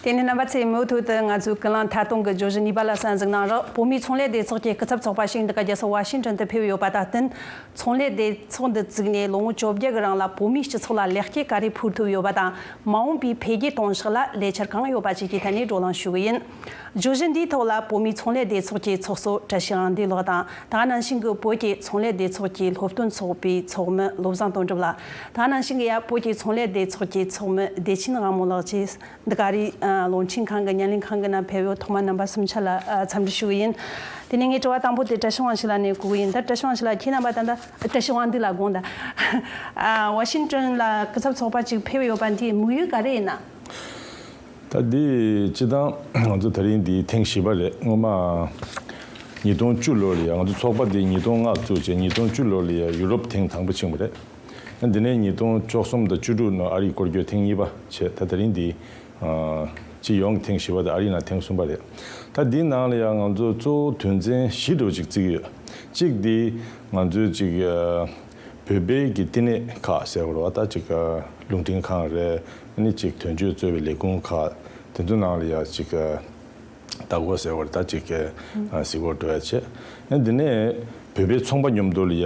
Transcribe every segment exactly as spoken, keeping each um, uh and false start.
དེ་ནས་རྣམ་པ་ཚོས་མུ་མཐུད་དུ་ང་ཚོའི་ཀུན་གླེང་ཐད་གཏོང་གི་བརྗོད་གཞི་གཉིས་པ་ལ་གསན་གཟིགས་གནང་རོགས། བོད་མིའི་ཚོང་ལས་སྡེ་ཚོགས་ཀྱི་སྐུ་ཚབ་ཚོགས་པ་ཞིག་འདི་ག་རྒྱལ་ས་ཝ་ཤིང་ཏོན་དུ་ཕེབས་ཡོད་པ་དང་བསྟུན། ཚོང་ལས་སྡེ་ཚོགས་འདི་བཙུགས་ནས་ལོ་ངོ་བཅོ་བརྒྱད་ཀྱི་རིང་ལ་བོད་མིའི་སྤྱི་ཚོགས་ལ་ལེགས་སྐྱེས་ག་རེ་ཕུལ་ཐུབ་ཡོད་པ་དང་། མ་འོངས་པའི་འཕེལ་རྒྱས་གཏོང་ཕྱོགས་ལ་ལས་འཆར་གང་ཡོད་པ་བཅས་ཀྱི་ཐད་ནས་བགྲོ་གླེང་ཞུ་གི་ཡིན། བརྗོད་གཞི་འདིའི་ཐོག་ལ་བོད་མིའི་ཚོང་ལས་སྡེ་ཚོགས་ཀྱི་ཚོགས་གཙོ་བཀྲ་ཤིས་དབང་འདུས་ལགས་དང་། ད་ག་ནང་བཞིན་གྱི་བོད་ཀྱི་ཚོང་ལས་སྡེ་ཚོགས་ཀྱི་སློབ་སྟོན་ཚོགས་པའི་ཚོགས་མི་བློ་བཟང་དོན་གྲུབ་ལགས། ད་ག་ནང་བཞིན་གྱི་ཡང་བོད་ཀྱི་ཚོང་ལས་སྡེ་ཚོགས་ཀྱི་ཚོགས་མི་བདེ་ཆེན་དབང་མོ་ལགས་བཅས། འདི་ག་རེ་ཨ་རླུང་འཕྲིན་ཁང་གི་བརྙན་ལེན་ཁང་གི་ནང་ཕེབས་ཡོད་ཐོག་མ་རྣམ་པ་གསུམ་ཆ་ལ་ཨ་འཚམས་འདྲི་ཞུ་གི་ཡིན། དེ་ནས་ངའི་དྲི་བ་དང་པོ་དེ་བཀྲ་ཤིས་དབང་ཕྱུག་ལགས་ནས་གོ་གི་ཡིན། ད་བཀྲ་ཤིས་དབང་ཕྱུག་ལགས། ཁྱེད་རྣམ་པ་ད་ལྟ་བཀྲ་ཤིས་དབང་འདུས་ལགས་དགོངས་དག་ཨ་ཝ་ཤིང་ཏོན་ལ་སྐུ་ཚབ་ཚོགས་པ་ཅིག་ཕེབས་ཡོད་པ་འདིའི་དམིགས་ཡུལ་ག་རེ་ཡིན་ན། ད་འདི་སྤྱི་བཏང་ང་ཚོ་ད་རིང་འདི་ཐེངས་བཞི་པ་རེད། སྔོན་མ་ཉིས་སྟོང་བཅུ་ལོ་ལ་ཡ་ང་ཚོ་ཚོགས་པ་འདི་ཉིས་སྟོང་ལྔ་བཙུགས་བྱས་ཉིས་སྟོང་བཅུ་ལོ་ལ་ཡ་ཡུ་རོབ་ཐེངས་དང་པོ་ཕྱིན་པ་རེད། འདི་ནས་ཉིས་སྟོང་བཅུ་གསུམ་དང་བཅུ་དྲུག་ནང་ཨ་རིའི་སྐོར་སྐྱོད་ཐེངས་གཉིས་པ་བྱས། ད་ད་རིང་འདི་སྤྱི་ཡོངས་ཀྱི་ཐེངས་བཞི་པ་དང་ཨ་རིའི་ནང་ཐེངས་གསུམ་པ་རེད། ད་འདིའི་ནང་ལ་ཡང་ང་ཚོ་གཙོ་བོ་དོན་ཚན་བཞི་འདྲ་བོ་ཅིག་བརྩི་གི་ཡོད། གཅིག་འདི་ང་ཚོའི་ཅིག་བོད་པའི་གི་བསྟི་གནས་ཁག་ཟེར་བ་རེད་བ། ད་ཅིག་རླུང་འཕྲིན་ཁང་རེད། ཨ་ནི་ཅིག་དོན་གཅོད་གཙོས་པའི་ལས་ཁུངས་ཁག་དེ་ཚོ་ནང་ལ་ཡང་ཅིག་བདག་པོ་ཟེར་བ་རེད། ད་ཅིག་གི་གཟིགས་སྐོར་འགྲོ་ཡ་བྱེད། ཨ་འདི་ནས་བོད་པའི་ཚོང་པ་མཉམ་དུ་ལ་ཡ་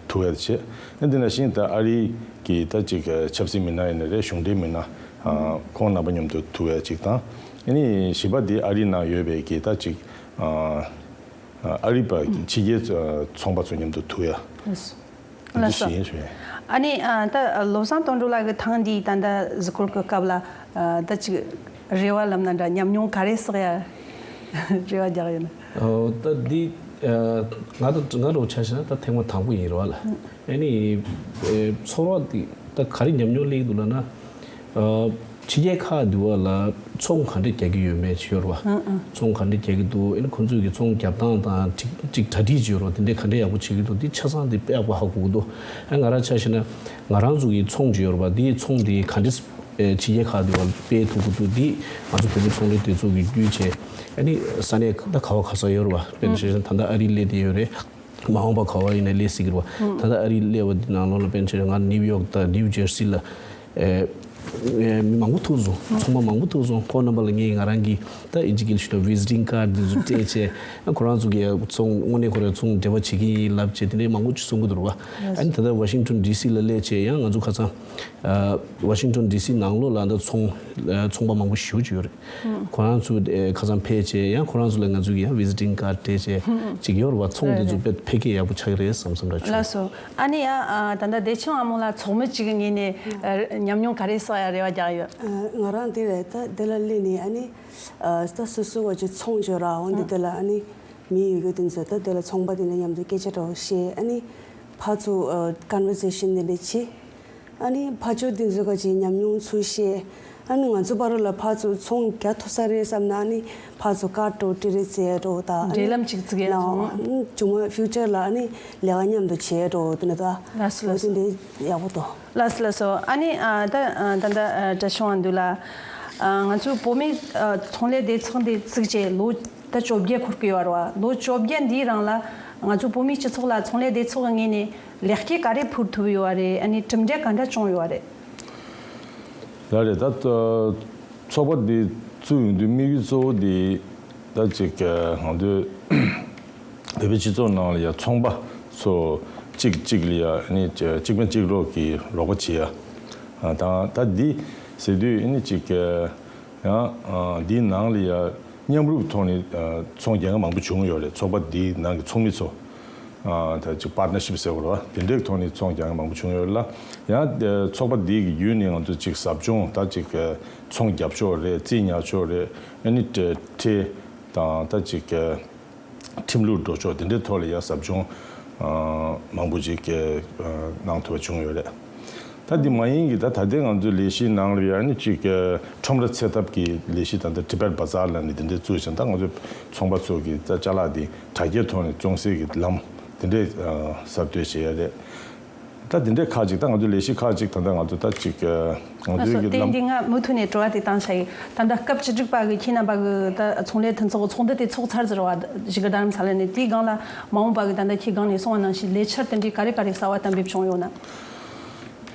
ཐུག་ཡ་བྱེད། ཨ་འདི་ནང་བཞིན་ད་ཨ་རིའི་གི་ད་ཅིག་ཆབ་སྲིད་མི་སྣ་ཡིན་ན་རེད། གཞུང་འབྲེལ་མི་སྣ་ཁོང་རྣམ་པ་མཉམ་དུ་ཐུག་ཡ་ཅིག་དང་། ཨ་ནི་བཞི་པ་འདི་ཨ་རིའི་ནང་ཡོད་པའི་གི་ད་ཅིག་ཨ་རི་པ་ཕྱི་རྒྱལ་ཚོ་ཚོང་པ་ཚོ་མཉམ་དུ་ཐུག་ཡ། ལགས་སོ། འདི་བཞི་ཡིན་ཞུ་ཡ། ཨ་ནི་ཨ་ད་བློ་བཟང་དོན་གྲུབ་ལགས་ཀྱི་ཐེངས་འདིའི་ད་ལྟ་གཟིགས་སྐོར་གྱི་སྐབས་ལ་ཨ་ད་ཅིག་རེ་བ་ལབ་ན་འདྲ། ཉམས་མྱོང་ག་རེ་བསགས་ཡ་རེ་བ་རྒྱག་ཡོད་ན། ཨོ་ད་འདི་ཨ་ང་ད་ང་རང་ཆ་བཞག་ན་ད་ཐེངས་མ་དང་པོ་ཡིན་རེད་བ་ལ། ཨ་ནི་ཨེ་ཚོར་བ་འདི་ད་ག་རེ་ཉམས་མྱོང་སླེབས་འདུག་ལབ་ན། ཨ་ཕྱི་རྒྱལ་ཁག་འདི་བ་ལ་ཚོང་ག་འདྲས་རྒྱག་གི་ཡོད་མེད་ཅིག་ཡོད་རེད་བ། ཨང་ཨང་། ཚོང་ག་འདྲས་རྒྱག་གི་འདུག་ཨ་ནི་ཁོང་ཚོས་ཀྱི་ཚོང་རྒྱབ་སྟངས་དང་ཅིག་ཅིག་གྲ་སྒྲིག་ཅིག་ཡོད་རེད་བ། དེ་འདྲས་ག་འདྲས་ཡག་པོ་བྱེད་ཀྱི་འདུག་འདི་ཆ་ཚང་འདི་དཔེ་ཡག་པོ་ཧ་གོ་གི་འདུག་ཨ་ང་རང་ཆ་བཞག་ན་ང་རང་ཚོ་གི་ཚོང་ཅིག་ཡོད་རེད་བ། འདིའི་ཚོང་འདི་ག་འདྲས་ཨེ་ཕྱི་རྒྱལ་ཁག་འདི་བ་སྤེལ་ཐུབ་ཀྱི་འདུག་འདི་ང་ཚོ་བོད་མི་ཚོང་ལས་སྡེ་ཚོགས་ཀྱི་བརྒྱུད་བྱས་ཨ་ནི་ས་གནས་ད་ག་བ་ག་ས་ཡོད་རེད་བ། དཔེར་ན་ཆ་བཞག་ན་ད་ལྟ་ཨ་རིའི་སླེབས་བསྡད་ཡོད་རེད། མ་འོངས་པ་ག་བ་ཡིན་ན་སླེབས་སྲིད་ཀྱི་རེད་བ། ད་ལྟ་ཨ་རིའི་སླེབས་པ་འདི་ནང་ལོགས་ལ་དཔེར་ན་ཆ་བཞག་ན་ང་ནིའུ་ཡོག་དང་ནིའུ་ཇར་སི་ལ་ཨེ་ཨེ་མི་མང་པོ་ཐུག་སོང་། ཚོང་པ་མང་པོ་ཐུག་སོང་། ཁོང་རྣམ་པ་ལ་ངས་ང་རང་གི་ད་ཨིན་ཇི་སྐད་ཞུ་ན་ཝི་ཛི་ཊིང་ཀཌ་འདི་ཚོ་སྤྲད་བྱས། ཨ་ཁོ་རང་ཚོ་གིས་ཚོང་དངོས་གནས་ཁོ་རང་ཚོང་འབྲེལ་བ་བྱེད་ཀྱི་ཡིན་ལབ་བྱས་དེ་འདྲའི་མང་པོ་ཅིག་གསུང་གི་འདུག་རེད་བ། ཨ་ནི་ད་ལྟ་ཝ་ཤིང་ཊོན་ཌི་སི་ལ་སླེབས་བྱས་ཡང་ང་ཚོ་ཁ་སང་ཨ་ཝ་ཤིང་ཊོན་ཌི་སི་ནང་ལོགས་ལ་ད་ཚོང་ཨ་ཚོང་པ་མང་པོ་ཞེ་པོ་ཅིག་ཡོད་རེད། ཁོ་རང་ཚོ་ཨེ་ཁ་སང་ཕེབས་བྱས་ཡང་ཁོ་རང་ཚོ་ལ་ང་ཚོ་གིས་ཡང་ཝི་ཛི་ཊིང་ཀཌ་སྤྲད་བྱས་ཅིག་ཡོད་རེད་བ། ཚོང་འདི་ཚོ་དཔེ་འཕེལ་རྒྱས་ཡག་པོ་ཆགས་ཀྱི་རེད་བསམ་བསམ་འདྲ་བྱུང་། ལགས་སོ། ཨ་ནི་ཡ་ཨ་ད་ལྟ་བདེ་ཆེན་དབང་མོ་ལགས་ཚོགས་མི་གཅིག་གི་ངོས་ནས་ཨ་ཉམས་མྱོང་ག་རེ་བསགས་ཡ་རེ་བ་རྒྱག་ཡོད། ཨ་ང་རང་དེ་རེད། ད་དེ་ལ་སླེབས་ནས་ཨ་ནི་ཨ་ད་སོ་སོ་བ་ཅིག་ཚོང་བྱོས་ར་འོན་ཏེ་དེ་ལ་ཨ་ནི་མི་ཡོད་རྒྱུ་དེ་ཚོ་ད་དེ་ལ་ཚོང་པ་དེ་འདྲ་མཉམ་དུ་སྐད་ཆ་འདྲ་བོ་བཤད། ཨ་ནི་ཕར་ཚུར་ཨ་ཀོན་ཝར་སེ་ཤན་དེ་འདྲ་བྱེད། ཨ་ནི་ཕར་ཕྱོགས་དེ་ཚོ་ག་ཅིག་ཉམས་མྱོང་ཚུར་བཤད། ཨ་ནི་ང་ཚོ་བར་ལ་ཕར་ཚུར་ཚོང་རྒྱག་ཐུབ་ས་རེད་བསམ་ན་ཨ་ནི་ཕར་ཚུར་ཀར་འདྲ་བོ་སྤྲད་རེས་བྱས་འདྲ་བོ་དང་། འབྲེལ་ལམ་ཅིག་བཙུགས་ཡ་ལ་བྱུང་། ཨ་ནི་ཕིའུ་ཅར་ལ་ཨ་ནི་ལས་ཀ་མཉམ་དུ་བྱས་འདྲ་བོ་དེ་འདྲ་ད། ལགས་སོ་ལགས་སོ། འོ་དེ་འདྲ་ཡག་པོ་འདུག་ལགས་སོ་ལགས་སོ། ཨ་ནི་ཨ་ད་ཨ་ད་ད་ཨ་བཀྲ་ཤིས་དབང་འདུས་ལགས། ཨ་ང་ཚོའི་བོད་མིའི་ཨ་ཚོང་ལས་སྡེ་ཚོགས་འདི་བཙུགས་བྱས་ལོ་ད་བཅོ་བརྒྱད་འཁོར་གྱི་ཡོད་རེད་བ། ལོ་བཅོ་བརྒྱད་འདིའི་རིང་ལ་ང་ཚོ་བོད་མིའི་སྤྱི་ཚོགས་ལ་ཚོང་ལས་སྡེ་ཚོགས་ཀྱི་ངོས་ནས་ལེགས་སྐྱེས་ག་རེ་ཕུལ་ཐུབ་ཡོད་རེད། ཨ་ནི་གྲུབ་འབྲས་ག་འདྲ་བྱུང་ཡོད་རེད། ལགས་རེད། ད་ཚོགས་པ་འདི་བཙུགས་ཡོང་དུས་དམིགས་ཡུལ་གཙོ་བོ་འདི་ད་ཅིག་ང་ཚོའི་བོད་པའི་སྤྱི་ཚོགས་ནང་ལ་ཡ་ཚོང་པ་ཚོ་གཅིག་གཅིག་ལ་ཡ་ཨ་ནི་གཅིག་ཕན་གཅིག་གྲོགས་ཀྱི་རོགས་པ་བྱེད་ཡ་དང་། ད་འདི་ཟེར་དུས་ཨ་ནི་ཅིག་ཡང་འདིའི་ནང་ལ་ཡ་མཉམ་རུབ་ཐོག་ནས་ཚོང་རྒྱག་མཁན་མང་པོ་བྱུང་ཡོད་རེད། ཚོགས་པ་འདིའི་ནང་གི་ཚོགས་མི་ཚོ་ད་ཅིག་པར་ཊ་ནར་ཤིབ་ཟེར་བ་རེད་བ། དེ་འདྲའི་ཐོག་ནས་ཚོང་རྒྱག་མཁན་མང་པོ་བྱུང་ཡོད་རེད་ལ། ཡང་ཚོགས་པ་འདི་གི་བརྒྱུད་ནས་ང་ཚོ་ཅིག་ཟབ་སྦྱོང་ད་ཅིག་ཚོང་རྒྱབ་ཕྱོགས་རེད། རྩིས་ཉར་ཕྱོགས་རེད། ཨ་ནི་ཁྲལ་དང་ད་ཅིག་ཁྲིམས་ལུགས་འགྲོ་ཕྱོགས་དེ་འདྲའི་ཐོག་ལ་ཡང་ཟབ་སྦྱོང་མང་པོ་ཅིག་གནང་ཐུབ་པ་བྱུང་ཡོད་རེད། ད་འདི་མ་ཡིན་གྱི་ད་ད་ལྟའི་ང་ཚོའི་ལས་གཞིའི་ནང་ལ་ཡང་ནི་ཅིག་ཁྲོམ་ར་ཚད་ཐབས་ཀྱི་ལས་གཞི་ད་ལྟ་ཊི་བེཊ་བ་ཛར་ལབ་ནས་དེ་འདྲའི་བཙུགས་ཤིང་། ད་ང་ཚོའི་ཚོང་པ་ཚོ་གི་ད་ཅ་ལག་འདི་དྲ་རྒྱའི་ཐོག་ནས་བཙོང་སའི་གི་ལམ་དེ་འདྲའི་གསར་གཏོད་བྱེད་ཡ་རེད། ད་དེ་འདྲའི་ཁག་ཅིག་ད་ང་ཚོའི་ལས་གཞི་ཁག་ཅིག་ད་ལྟ་ང་ཚོ་ད་ཅིག་ང་ཚོའི་གི་ལམ། དེ་འདི་ང་མུ་མཐུད་ནས་དྲི་བ་དེ་བཏང་བྱ་ཡིན། ད་ལྟ་སྐབས་བཅུ་དྲུག་པ་གི་ཁྱེད་རྣམ་པ་གི་ད་ཚོང་ལས་མཐུན་ཚོགས་ཚོགས་འདུ་དེ་ཚོགས་ཚར་ཟེར་བ་བཞི་གི་རྡ་རམ་ས་ལ་ནས། དེའི་སྒང་ལ་མ་འོངས་པ་གི་ད་ལྟ་ཁྱེད་སྒང་ནས་གསུངས་པ་ནང་བཞིན་ལས་འཆར་དེ་འདྲའི་ག་རེ་ག་རེ་གསར་བ་གཏན་འབེབས་བྱུང་ཡོད་ན།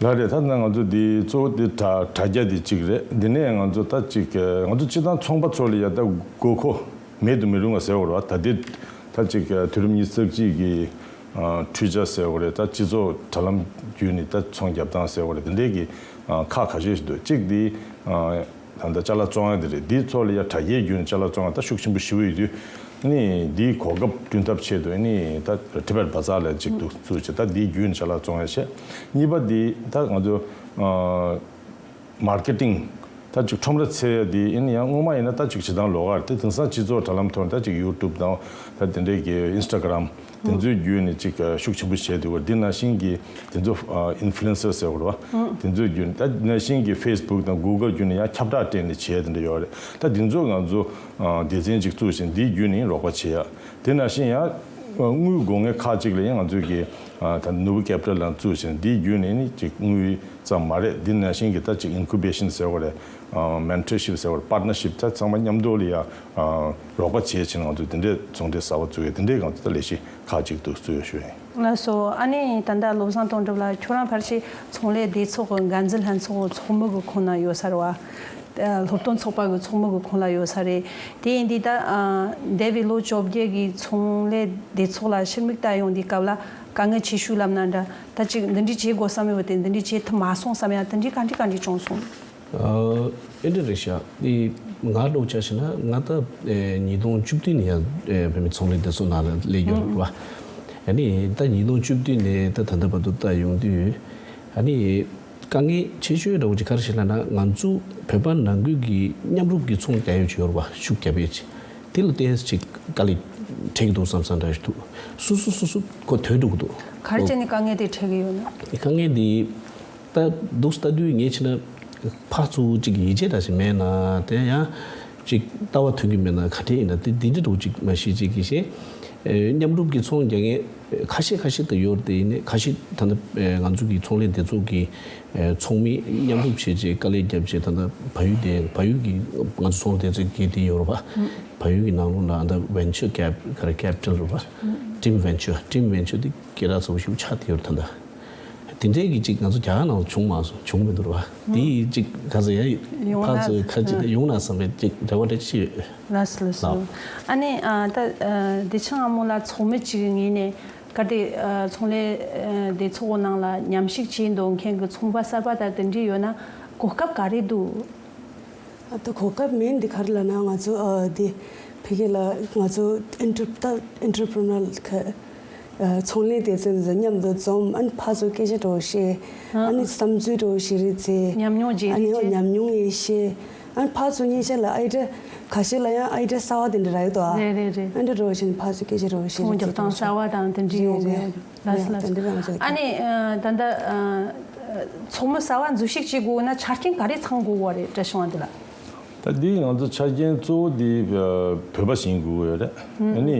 ལགས་རེད། ད་ནང་ང་ཚོ་འདི་གཙོ་བོ་འདི་དྲ་དྲ་རྒྱ་འདི་གཅིག་རེད། འདི་ནས་ང་ཚོ་ད་གཅིག་ང་ཚོ་སྤྱི་བཏང་ཚོང་པ་ཚོ་ལ་ཡ་ད་དགོས་མཁོ་མེད་དུ་མི་རུང་བ་ཟེར་བ་རེད་བ། ད་འདི་ད་གཅིག་དུས་རབས་ཉི་ཤུ་རྩ་གཅིག་གི་འཕྲུལ་ཆས་ཟེར་བ་རེད། ད་སྤྱི་ཚོགས་དྲ་ལམ་བརྒྱུད་ནས་ད་ཚོང་རྒྱབ་སྟངས་ཟེར་བ་རེད། འདི་འདྲས་ཀྱི་ཁག་ཁ་ཤས་ཤིག་འདུག་གཅིག་འདི་ད་ལྟ་ཅ་ལག་བཙོང་ཡ་དེ་རེད། འདི་ཚོ་ལ་ཡ་དྲ་རྒྱའི་བརྒྱུད་ནས་ཅ་ལག་བཙོང་ཡ་ད་ཤུགས་ཆེན་པོ་ཞེ་པོ་ཡོད་དུས། ཨ་ནི་འདིའི་གོ་སྐབས་བསྐྲུན་ཐབས་ཆེད་དུ་ཨ་ནི་ད་Tibet Bazaar ལ་ཅིག་འདུག་བཙུགས་བྱས། ད་འདིའི་བརྒྱུད་ནས་ཅ་ལག་བཙོང་ཡ་བྱས། གཉིས་པ་འདི་ད་ང་ཚོ་marketing ད་ཅིག་ཁྲོམ་ར་འཚོལ་ཡ་འདི་ཨ་ནི་ཡང་སྔོན་མ་ཡིན་ན་ད་ཅིག་བྱེད་སྟངས་ལོགས་ཀ་རེད། དེ་དེང་སང་སྤྱི་ཚོགས་དྲ་ལམ་ཐོག་ནས་ད་ཅིག་YouTube དང་ད་དེ་འདྲའི་གི་Instagram དེ་ཚོའི་བརྒྱུད་ནས་ཅིག་ཤུགས་ཆེན་པོ་བྱས་འདུག་ག་འདི་ནང་བཞིན་གྱི་དེ་ཚོ་influencer ཟེར་བ་རེད་བ། དེ་ཚོའི་བརྒྱུད་ནས་ད་ནང་བཞིན་གྱི་Facebook དང་Google བརྒྱུད་ནས་ཡང་ཁྱབ་བསྒྲགས་སྤྲད་ནས་བྱས་དེ་འདྲ་ཡོད་རེད། ད་དེ་ཚོ་ང་ཚོ་སྡེ་ཚན་ཅིག་བཙུགས་ཤིང་འདིའི་བརྒྱུད་ནས་རོགས་པ་བྱེད་ཡ། དེ་ནང་བཞིན་ཡང་དངུལ་དགོས་མཁན་ཁག་ཅིག་ལ་ཡང་ང་ཚོས་ཀྱི་ད་Nubu Capital ལ་བཙུགས་ཤིང་འདིའི་བརྒྱུད་ནས་ནི་ཅིག་དངུལ་ཙམ་མ་རེད། འདི་ནང་བཞིན་གྱི་ད་ཅིག་incubation ཟེར་བ་རེད། Mentorship ཟེར་བ་རེད། Partnership ད་ཚང་མ་མཉམ་དུ་ལ་ཡ་རོགས་པ་བྱེད་ཕྱིན་ང་ཚོས་དེ་འདྲའི་ཚོང་འབྲེལ་གསར་པ་བཙུགས་ཡ་དེ་འདྲའི་ང་ཚོ་ད་ལས་གཞི་ཁག་ཅིག་ཏུ་བཙུགས་ཡོད་ཞུ་ཡིན། ལགས་སོ། ཨ་ནི་ད་ལྟ་བློ་བཟང་དོན་གྲུབ་ལགས་ཁྱོད་རང་ཕལ་ཆེར་ཚོང་ལས་སྡེ་ཚོགས་ཀྱི་འགན་འཛིན་ལྷན་ཚོགས་ཚོགས་མི་གི་ཁོངས་ན་ཡོད་ས་རེད་བ། སློབ་སྟོན་ཚོགས་པ་གི་ཚོགས་མི་གི་ཁོངས་ལ་ཡོད་ས་རེད། དེ་ཡིན་དུས་ད་འདས་པའི་ལོ་བཅོ་བརྒྱད་ཀྱི་ཚོང་ལས་སྡེ་ཚོགས་ལ་ཕྱིར་མིག་ལྟ་ཡོང་དུས་སྐབས་ལ་དཀའ་ངལ་ཆེ་ཤོས་ལབ་ན་འདྲ། ད་ཅིག་འདི་འདྲས་བྱེད་དགོས་བསམ་ཡོད་དེ་འདི་འདྲས་བྱེད་ཐུབ་མ་སོང་བསམ་ཡ་དེ་འདྲས་ག་འདྲས་ག་འདྲས་བྱུང་སོང་། ཨ་ཨེ་འདྲ་རེད་ཤག་དེ་ང་ལོ་ཆ་བཞག་ན་ང་ད་ཉིས་སྟོང་བཅུ་བདུན་ནས་ཡང་བོད་མི་ཚོང་ལས་སྡེ་ཚོགས་ནང་ལ་སླེབས་ཡོད་རེད་བ། ཨ་ནི་ད་ཉིས་སྟོང་བཅུ་བདུན་ནས་ད་ད་ལྟ་བར་དུ་ལྟ་ཡོང་དུས་ཨ་ནི་དཀའ་ངལ་ཆེ་ཤོས་འདྲ་བོ་ཅིག་ག་རེ་ཞིག་ལབ་ན་ང་ཚོ་བོད་པ་ནང་ཁུལ་གྱི་མཉམ་རུབ་ཀྱི་ཚོང་རྒྱག་ཡོད་ཅིག་ཡོད་རེད་བ། ཤུགས་རྒྱབ་ཡོད་ཅིག་དེ་ལ་ཏོག་ཙམ་ཅིག་དཀའ་ལས་འཕྲད་ཀྱི་འདུག་བསམ་བསམ་འདྲ་ཞིག་འདུག་སོ་སོ་སོ་སོ་ཁོ་ཐོས་འགྲོ་གི་འདུག་ག་རེ་བྱས་ནས་དཀའ་ངལ་དེ་འཕྲད་ཀྱི་ཡོད་ན། དཀའ་ངལ་དེ། ད་འདུག་ལྟ་དུས་ངས་བྱས་ན་ཕར་ཚུར་ཅིག་ཡིད་ཆེས་འདྲ་ཞིག་མེད་ན་དེ་ཡང་ཅིག་ལྟ་བ་མཐུན་གྱི་མེད་ན་ག་འདྲས་ཡིན་ན་དེ་འདི་འདྲ་འདྲ་བོ་ཅིག་མ་གཞི་ཅིག་གི་ཤེས། མཉམ་རུབ་ཀྱི་ཚོང་རྒྱག་མཁན་ཁ་ཤས་ཁ་ཤས་དུ་ཡོད་རེད། དེ་ཡིན་ནའི་ཁ་ཤས་ད་ལྟ་ང་ཚོ་གི་ཚོང་ལས་སྡེ་ཚོགས་ཀྱི་ཚོགས་མི་མཉམ་རུབ་བྱས་རྗེས་དཀའ་ལས་བརྒྱབ་རྗེས་ད་ལྟ་བལ་ཡུལ་དེ་བལ་ཡུལ་གྱི་ང་ཚོ་ཚོང་ལས་སྡེ་ཚོགས་ཀྱི་དེ་ཡོད་རེད་པ། བལ་ཡུལ་གྱི་ནང་ལོགས་ལ་ད་venture cap ག་རེ་capital རེད་པ། Dream Venture Dream Venture དེ་སྐད་གྲགས་ཚ་པོ་ཞིག་ཆགས་བསྡད་ཡོད་རེད་ད་ལྟ། དེ་འདྲའི་གི་ཅིག་ང་ཚོ་རྒྱ་གར་ནང་བྱུང་མ་སོང་། བྱུང་མི་འདུག་ར་བ། དེ་ཅིག་ག་ཚོད་ཡ་ཡོད་ཡོང་ན་ཕར་ཚུར་ཁ་ཅིག་ཡོང་ན་བསམ་པའི་ཅིག་རེ་བ་འདྲ་ཅིག་ཡོད། ལགས་སོ་ལགས་སོ། ལགས། ཨ་ནི་ཨ་ད་ཨ་བདེ་ཆེན་ལྷ་མོ་ལགས་ཚོགས་མི་ཅིག་གི་ངོས་ནས་གལ་ཏེ་ཨ་ཚོང་ལས་ཨ་སྡེ་ཚོགས་ནང་ལ་མཉམ་ཞུགས་བྱེད་འདོད་མཁན་གྱི་ཚོང་པ་གསར་པ་དང་དེ་འདྲ་ཡོད་ན་གོ་སྐབས་ག་རེ་འདུག་ཨ་ད་གོ་སྐབས་མེད་འདི་ག་རེ་ལབ་ན་ང་ཚོ་ཨ་དེ་ཕ་གི་ལ་ང་ཚོ་ཨེན་ཊར་ད་ཨེན་ཊར་པི་རི་ནར་ཁ་ཨ་ཚོང་ལས་སྡེ་ཚན་དེ་ཚོ་མཉམ་དུ་འཛོམས། ཨ་ནི་ཕར་ཚུར་སྐད་ཆ་འདྲ་བོ་བཤད། ཨ་ནི་བསམ་ཚུལ་འདྲ་བོ་བཤད་རེས་བྱས། ཉམས་མྱོང་བརྗེ་ཨ་ནི་རེས་བྱས། ཉམས་མྱོང་ཡང་བཤད། ཨ་ནི་ཕར་ཚུར་གཉིས་ཆ་ལ་ཨའི་ཌི་ཡ་ཁ་ཤས་ལ་ཡང་ཨའི་ཌི་ཡ་གསར་བ་དེ་འདྲ་རག་ཡོད་དོ། རེད་རེད་རེད། ཨ་འདྲ་འདྲ་བོ་བྱས་ནས་ཕར་ཚུར་སྐད་ཆ་འདྲ་བོ་བཤད་ཚོང་རེས་རྒྱབ་སྟངས་གསར་བ་དང་དེ་འདྲ་ཡོང་གི་ཡོད། ལགས་སོ་ལགས་སོ། ཨ་ནི་ཨ་ད་ལྟ་ཨ་ཚོགས་མི་གསར་བ་འཛུལ་ཞུགས་བྱེད་དགོས་ན་ཆ་རྐྱེན་ག་རེ་ཚང་དགོས་པ་རེད་བཀྲ་ཤིས་དབང་འདུས་ལགས། ད་འདི་ང་ཚོ་ཆ་རྐྱེན་གཙོ་བོ་འདི་བོད་པ་ཞིག་དགོས་ཀྱི་ཡོད་རེད། ཨ་ནི་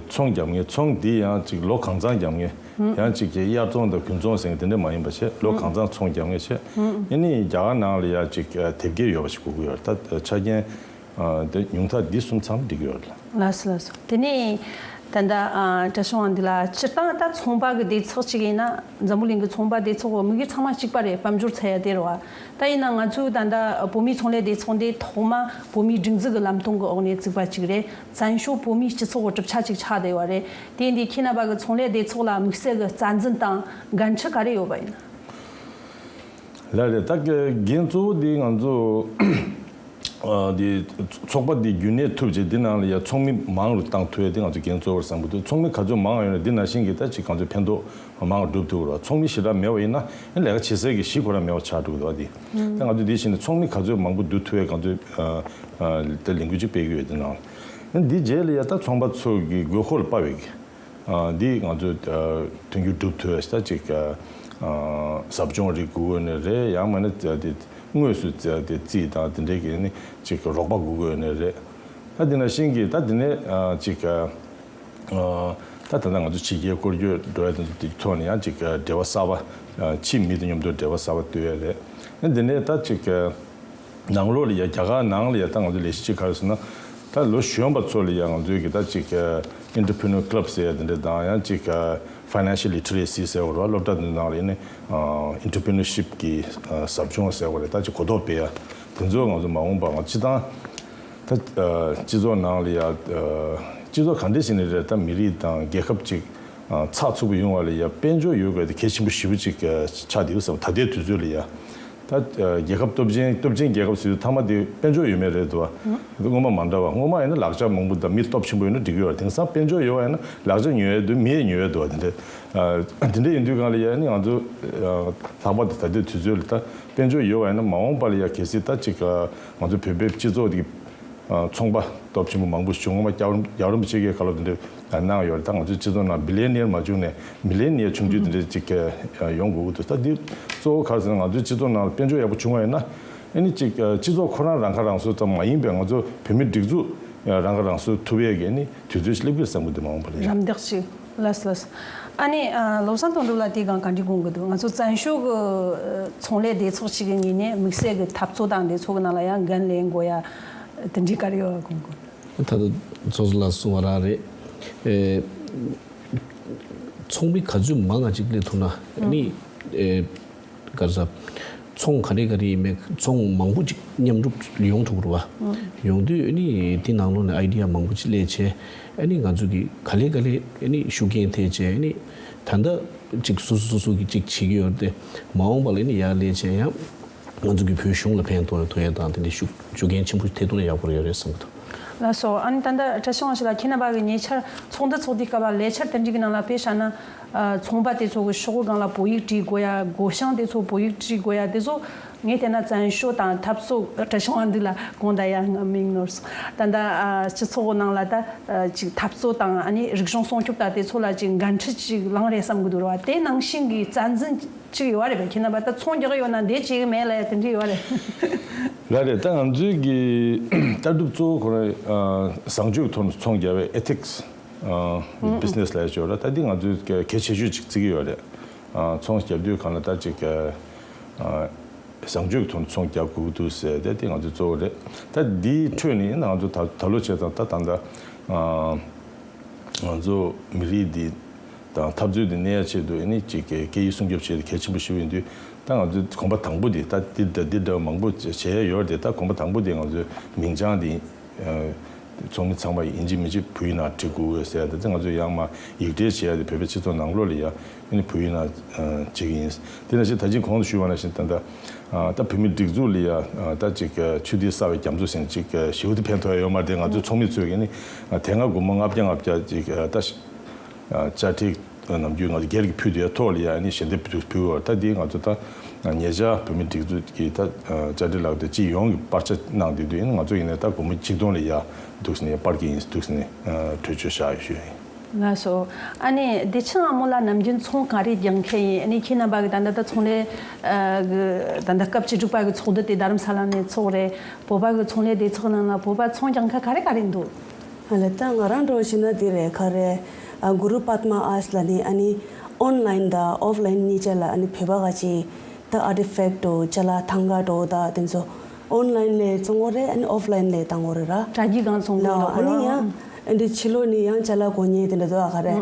ཚོང་རྒྱབ་མཁན་ཚོང་འདི་ཡང་ཅིག་ལོ་གང་ཚང་རྒྱབ་མཁན་ཡང་ཅིག་གི་དབྱར་ཚོང་དང་དགུན་ཚོང་ཟེར་མཁན་དེ་འདྲ་མ་ཡིན་པ་བྱས་ལོ་གང་ཚང་ཚོང་རྒྱབ་མཁན་བྱས་ཨ་ནི་རྒྱ་གར་ནང་ལ་ཡང་ཅིག་དེབ་སྐྱེལ་ཡོད་པ་ཞིག་དགོས་ཀྱི་ཡོད་རེད། ད་ཆ་རྐྱེན། ཨ་དེ་ཉུང་མཐའ་འདི་གསུམ་ཚང་འགྲིག་གི་ཡོད་རེད། ལགས་སོ་ལགས་སོ། དེ་ནས་ད་ལྟ་ཨ་བཀྲ་ཤིས་དབང་འདུས་ལགས་སྤྱིར་བཏང་ད་ཚོང་པ་གི་སྡེ་ཚོགས་གཅིག་ཡིན་ན་འཛམ་བུ་གླིང་གི་ཚོང་པ་སྡེ་ཚོགས་དམིགས་ཡུལ་ཚང་མ་གཅིག་པ་རེད། དཔལ་འབྱོར་འཚོལ་ཡ་དེ་རེད་བ། ད་ཡིན་ན་ང་ཚོའི་ད་ལྟ་བོད་མིའི་ཚོང་ལས་སྡེ་ཚོགས་འདི་ཐོག་མ་བོད་མིའི་སྒྲིག་འཛུགས་ཀྱི་ལམ་སྟོན་གྱི་འོག་ནས་བཙུགས་པ་གཅིག་རེད། བཙན་བྱོལ་བོད་མིའི་སྤྱི་ཚོགས་ཀྱི་གྲུབ་ཆ་གཅིག་ཆགས་བསྡད་ཡོད་རེད། དེ་ཡིན་དུས་ཁྱེད་རྣམ་པ་གི་ཚོང་ལས་སྡེ་ཚོགས་ལ་དམིགས་བསལ་གྱི་རྩ་འཛིན་དང་འགན་འཁྲི་ག་རེ་ཡོད་པ་ཡིན་ན། ལགས་རེད། ད་གི་འགན་གཙོ་བོ་འདི་ང་ཚོ་ཨ་འདི་ཚོགས་པ་འདི་རྒྱུན་གནས་ཐུབ་རྗེས་འདི་ནང་ལ་ཡ་ཚོགས་མི་མང་རུ་བཏང་ཐུབ་ཡ་འདི་ང་ཚོ་འགན་གཙོ་བོར་བསམ་གྱི་འདུག་ཚོགས་མི་ག་ཚོད་མང་བ་ཡོད་ན་འདི་ནང་བཞིན་གྱི་ད་ཅིག་གང་ཚོད་ཕན་ཐོགས་མང་བ་སྒྲུབ་ཐུབ་ཀྱི་རེད། ཚོགས་མི་ཞེ་དྲག་མེད་པ་ཡིན་ན་ཡང་ལས་ཀ་བྱེད་སའི་གི་གཞི་ཁོ་རང་མེད་པ་ཆགས་འགྲོ་གི་འདུག་ད་འདི་ད་ང་ཚོ་འདི་བཞིན་ཚོགས་མི་ག་ཚོད་མང་པོ་བསྡུ་ཐུབ་ཡ་གང་ཚོད་ཨ་ཨ་ད་ལས་འགུལ་ཅིག་སྤེལ་གྱི་ཡོད། འདི་ནང་ལ་འདི་རྗེས་ལ་ཡ་ད་ཚོང་པ་ཚོ་གི་དགོས་མཁོ་ལ་དཔག་པའི་གི་ཨ་འདི་ང་ཚོས་ཨ་མཐུན་འགྱུར་སྒྲུབ་ཐུབ་ཡ་ཞིག་ད་ཅིག་ཨ་ཟབ་སྦྱོང་རིགས་དགོས་ཀྱི་ཡོད་ནི་རེད། ཡང་མིན་ན་ཨ་དེ་དངོས་སུ་ཨ་དེ་རྩིས་དང་དེ་འདྲའི་གི་ནི་ཅིག་རོགས་པ་དགོས་ཀྱི་ཡོད་ནི་རེད། ད་དེ་ནང་བཞིན་གྱི་ད་དེ་ནས་ཨ་ཅིག་ཨ་ད་ད་ལྟ་ང་ཚོ་ཕྱི་རྒྱལ་སྐོར་སྐྱོད་འགྲོ་ཡ་དེ་ཚོ་དེ་ཐོག་ནས་ཡང་ཅིག་ཨ་འབྲེལ་བ་གསར་པ་ཨ་ཕྱི་མི་དང་མཉམ་དུ་འབྲེལ་བ་གསར་པ་གཏོད་ཡ་རེད། ཨ་དེ་ནས་ད་ཅིག་ཨ་ནང་ལོགས་ལ་ཡ་རྒྱ་གར་ནང་ལ་ཡ་ད་ང་ཚོ་ལས་གཞི་ཅིག་ག་རེ་ཟེར་ན། ད་ལོ་གཞོན་པ་ཚོ་ལ་ཡ་ང་ཚོའི་གི་ད་ཅིག་ཨ་Entrepreneur Club ཟེར་ཡ་དེ་འདྲ་དང་ཡང་ཅིག་ཨ་ ཕའི་ནན་ཤལ་ལི་ཊི་རེ་སི་ཟེར་བ་རེད་བ། སློབ་གྲྭ་འདི་ནང་ལ་ཡིན་ནའི་ཨེན་ཊར་པི་རི་ནར་ཤིབ་ཀྱི་ཟབ་སྦྱོང་ཟེར་བ་རེད། ད་ཅིག་གོ་རྟོགས་སྤེལ་ཡ་དེ་ཚོ་ང་ཚོ་མ་འོངས་པ་ང་སྤྱི་བཏང་ད་སྤྱི་ཚོགས་ནང་ལ་ཡ་སྤྱི་ཚོགས་ག་འདྲ་ཞིག་ནས་རེད། ད་མི་རིགས་དང་རྒྱལ་ཁབ་ཅིག་ཚགས་ཚུད་པོ་ཡོང་བ་ལ་ཡ་དཔལ་འབྱོར་ཡོད་དགོས་དེ་གལ་ཆེན་པོ་ཞེ་པོ་ཅིག་ཆགས་བསྡད་ཡོད་བསམ། ད་ལྟའི་དུས་ཚོད་ལ་ཡ། ད་རྒྱལ་ཁབ་སྟོབས་ཆེན་སྟོབས་ཆེན་རྒྱལ་ཁབ་ཟེར་དུས་མཐའ་མ་དེ་དཔལ་འབྱོར་ཡོད་མེད་རེད་འདུག་བ། དེ་སྔོན་མ་མ་འདྲ་བ། སྔོན་མ་ཡིན་ན་ལག་ཆ་མང་པོ་དང་མི་སྟོབས་ཆེན་པོ་ཡོད་ན་འགྲིག་གི་ཡོད་རེད། དེང་སང་དཔལ་འབྱོར་ཡོད་པ་ཡིན་ན་ལག་ཆ་ཉོ་ཡས་འདུག་མི་ཡས་ཉོ་ཡས་འདུག་བ། དེ་འདྲ་དེ་འདྲ་ཡིན་དུས་གང་ལ་ཡ་ནི་ང་ཚོ་ལྷག་པར་དུ་ད་ལྟའི་དུས་ཚོད་ལ་ད་དཔལ་འབྱོར་ཡོད་པ་ཡིན་ན་མ་འོངས་པ་ལ་ཡ་གལ་སྲིད་ད་ཅིག་ང་ཚོ་བོད་པའི་སྤྱི་ཚོགས་དེ་ཚོང་པ་སྟོབས་ཆེན་པོ་མང་པོ་བྱུང་། སྔོན་མ་རྒྱལ་བ་རིན་པོ་ཆེ་གིས་བཀའ་སློབ་དེ་འདྲ་གནང་ཡོད་རེད། ད་ང་ཚོའི་སྤྱི་ཚོགས་ནང་བི་ལི་ཡ་ནེར་མ་བྱུང་ནས་མི་ལི་ཡ་ནེར་བྱུང་རྒྱུ་དེ་འདྲ་ཅིག་ཡོང་དགོས་ཀྱི་འདུག་ད་འདི་གཙོ་བོ་ག་རེ་ཟེར་ན་ང་ཚོའི་སྤྱི་ཚོགས་ནང་དཔལ་འབྱོར་ཡག་པོ་བྱུང་བ་ཡིན་ན་ཨ་ནི་ཅིག་སྤྱི་ཚོགས་ཁོ་རང་རང་ཁ་རང་གསོ་ཙམ་མ་ཡིན་པའི་ང་ཚོ་བོད་མི་སྒྲིག་འཛུགས་རང་ཁ་རང་གསོ་ཐུབ་ཡས་ཀྱི་ཨ་ནི་དུས་ཚོད་ཅིག་སླེབས་ཀྱི་རེད་བསམ་གྱི་འདུག་མ་འོངས་པ་ལ་ཡ། རམ་འདེགས་ཤིག་ལགས་སོ་ལགས་སོ། ཨ་ནི་ཨ་བློ་བཟང་དོན་གྲུབ་ལགས་དེའི་སྒང་ག་འདྲ་དགོངས་ཀྱི་འདུག་ང་ཚོ་བཙན་བྱོལ་གྱི་ཨ་ཚོང་ལས་སྡེ་ཚོགས་ཤིག་གི་ངོས་ནས་དམིགས་བསལ་གྱི་འཐབ་རྩོད་དང་སྡེ་ཚོགས་ཀྱི་ནང་ལ་ཡང་འགན་ལེན་དགོས་ཡ་དེ་འདྲའི་ག་རེ་ཡོད་དགོངས་ཀྱི། ད་ལྟ་ཚོགས་གཙོ་ལགས་གསུངས་པ་རང་རེད། ཨེ་ཚོང་པའི་ག་ཚོད་མང་ང་ཅིག་སླེབས་ཐུབ་ན་ཨ་ནི་ཨེ་ག་རེ་ཟ། ཚོང་ག་རེ་ག་རེ་ཡིན་མིན་ཚོང་མང་པོ་ཅིག་མཉམ་རུབ་ཡོང་ཐུབ་རེད་བ། ཡོང་དུས་ཨ་ནི་དེ་ནང་ལོགས་ནས་ཨའི་ཌི་ཡ་མང་པོ་ཅིག་སླེབས་བྱས་ཨ་ནི་ང་ཚོ་གི་ག་ལེ་ག་ལེ་ཨ་ནི་ཤུགས་རྐྱེན་ཐེབས་བྱས་ཨ་ནི་ད་ལྟ་ཅིག་སོ་སོ་སོ་སོ་གི་ཅིག་བྱེད་ཀྱི་ཡོད་རེད་དེ་མ་འོངས་པ་ལ་ཨ་ནི་ཡར་སླེབས་བྱས་ཡང་ང་ཚོ་གི་བོད་གཞུང་ལ་ཕན་ཐོགས་ཐོགས་ཡ་དང་དེ་འདྲའི་ཤུགས་ཤུགས་རྐྱེན་ཆེན་པོ་ཐེབས་ཐུབ་ན་ཡག་པོ་ཡོད་རེད་བསམ་གྱི་འདུག་ལགས་སོ། ཨ་ནི་ད་ལྟ་བཀྲ་ཤིས་དབང་ཕྱུག་ལགས་ཁྱེད་རྣམ་པ་གི་ཉེ་ཆར་ཚོགས་འདུ་ཚོགས་དུས་སྐབས་ལ་ལས་འཆར་དེ་འདྲ་གི་ནང་ལ་དཔེ་བཞག་ན། ཨ་ཚོང་པ་དེ་ཚོ་གི་ཤོག་གུ་སྒང་ལ་བོད་ཡིག་བྲིས་དགོས་ཡ། སྒོ་བྱང་དེ་ཚོ་བོད་ཡིག་བྲིས་དགོས་ཡ་དེ་ཚོ་ངས་བལྟས་ན་བཙན་བྱོལ་དང་འཐབ་རྩོད། བཀྲ་ཤིས་དབང་འདུས་ལགས་དགོངས་དག་ཡ། ང་མིང་ནོར་སོང་། ད་ལྟ་ཨ་སྤྱི་ཚོགས་ནང་ལ་ད་ཨ་ཅིག་འཐབ་རྩོད་དང་ཨ་ནི་རིག་གཞུང་སྲུང་སྐྱོབ་དང་དེ་ཚོ་ལ་ཅིག་འགན་འཁྲི་ཅིག་ལངས་རེད་བསམ་གི་འདུག་ར་བ། དེ་ནང་བཞིན་གྱི་རྩ་འཛིན་ཅིག་ཡོད་རེད་པས། ཁྱེད་རྣམ་པ་ད་ཚོང་རྒྱག་གི་ཡོད་ན་འདི་བྱེད་གི་མེད་ལབ་ཡ་དེ་འདྲ་ཡོད་རེད། ལགས་རེད། ད་ང་ཚོའི་གི་ལྟ་གྲུབ་གཙོ་བོ་ཁོ་རང་ཨ་བཟང་སྤྱོད་ཀྱི་ཐོག་ནས་ཚོང་རྒྱག་པའི་ཨེ་ཐིག་སི། ཨ་བི་ཛི་ནེ་སི་ལབ་ཡ་ཅིག་ཡོད་རེད། ད་འདི་ང་ཚོས་གལ་ཆེ་ཤོས་ཅིག་བརྩི་གི་ཡོད་རེད། ཨ་ཚོང་རྒྱབ་དུས་གང་ལ་ད་ཅིག་ཨ་བཟང་སྤྱོད་ཀྱི་ཐོག་ནས་ཚོང་རྒྱག་དགོས་ཀྱི་འདུག་ཟེར་ཏེ་དེ་ང་ཚོའི་གཙོ་བོ་རེད། ད་འདིའི་ཁྲོད་ནས་ང་ཚོ་ད་ད་ལོ་བྱས་ཙང་ད་ད་ལྟ་ཨ་ང་ཚོ་མི་རིགས་འདི་དང་འཐབ་རྩོད་འདི་གནས་ཡ་ཆེད་དུ་ཨ་ནི་ཅིག་སྐད་ཡིག་སྲུང་སྐྱོབ་བྱེད་གལ་ཆེན་པོ་ཞིག་ཡིན་དུས་ད་ང་ཚོའི་གོམ་པ་དང་པོ་འདི་ད་འདི་འདྲ་འདི་འདྲ་མང་པོ་བྱས་ཡ་ཡོད་རེད་དེ། ད་གོམ་པ་དང་པོ་འདི་ང་ཚོའི་མིང་བྱང་འདི་ཚོགས་མི་ཚང་མ་ཡིན་གཅིག་མིན་གཅིག་བོད་ཡིག་ནང་བྲི་དགོས་ཟེར་ཡ་དེ་ང་ཚོས་ཡང་མ་ཡིག་འབྲེལ་བྱེད་ཡ་དེ་བོད་པའི་སྤྱི་ཚོགས་ནང་ལོགས་ལ་ཡ་ཨ་ནི་བོད་ཡིག་ནང་བྲི་གི་ཡིན། དེ་ནང་བཞིན་ད་ཅིག་གོང་དུ་ཞུས་པ་ནང་བཞིན་ད་ལྟ་ད་བོད་མི་སྒྲིག་འཛུགས་ལ་ཡ་ད་ཅིག་ཆུ་ཐིགས་གསར་བའི་རྒྱ་མཚོ་ཟེར་ཅིག་ཞེ་པོ་དེ་ཕན་ཐོགས་ཡ་ཡོད་མ་རེད། ང་ཚོ་ཚོགས་མི་ཚོས་ཀྱིས་ནི་དེ་སྔ་སྒོར་མོ་ལྔ་བརྒྱ་ལྔ་བརྒྱ་ཅིག་ད། ཨ་དཔྱ་ཁྲལ་ནམ་རྒྱུན་ང་ཚོ་སྒེར་གྱི་ཕུལ་དུ་ཡ་ཐོག་ལ་ཡ་ཨ་ནི་ཞལ་འདེབས་ཕུལ་ཕུལ་བར་ད་འདི་ང་ཚོ་ད་ཉེ་ཆར་བོད་མི་སྒྲིག་འཛུགས་ཀྱི་ད་དཔྱ་ཁྲལ་ལག་དེབ་སྤྱི་ཡོངས་ཀྱི་པར་ཆ་གནང་བསྡད་དུས་ཨ་ནི་ང་ཚོ་ཡིན་ནའི་ད་སྒོར་མོ་གཅིག་སྟོང་ལ་ཡ་འདུག་ཟེར་ནས་པར་གྱི་ཡིན་འདུག་ཟེར་ནས་གྲོས་ཆོད་བཞག་ཡོད་ཞུ་ཡིན། ལགས་སོ། ཨ་ནི་བདེ་ཆེན་དབང་མོ་ལགས་ནམ་རྒྱུན་ཚོང་ག་རེ་རྒྱག་མཁན་ཡིན། ཨ་ནི་ཁྱེད་རྣམ་པ་གི་ད་ལྟ་ད་ཚོང་ལས་ཨ་གི་ད་ལྟ་སྐབས་བཅུ་དྲུག་པ་གི་ཚོགས་འདུ་དེ་རྡ་རམ་ས་ལ་ནས་ཚོགས་རེད། བོད་པ་གི་ཚོང་ལས་སྡེ་ཚོགས་ནང་ལ་བོད་པ་ཚོང་རྒྱག་མཁན་ག་རེ་ག་རེ་འདུག་ཨ་ལས་ད་ང་རང་འདྲ་བོ་བྱས་ན་འདི་རེད། ག་རེ་ཨ་གུ་རུ་པདྨ་ཨརཊ་ལབ་ནི་ཨ་ནི་ཨོན་ལ་ཡིན་དང་ཨོཕ་ལ་ཡིན་གཉིས་ཆ་ལ་ཨ་ནི་བོད་པ་ག་ཅིག་ད་ཨར་ཊི་ཕེག་ཊི་འདྲ་བོ་ཅ་ལག་ཐང་ག་འདྲ་བོ་ད་དེ་ཚོ་ཨོན་ལ་ཡིན་ལས་བཙོང་གི་རེད། ཨ་ནི་ཨོཕ་ལ་ཡིན་ལས་བཏང་གི་རེད་ར། དྲ་རྒྱའི་སྒང་བཙོང་གི་ལ་ཡོད་ཨ་ནི་ར། ཡང་ཨ་འདི་ཕྱི་ལོགས་ནས་ཡང་ཅ་ལག་གོན་མཁན་དེ་འདྲ་འདུག་ཨ་ག་རེ་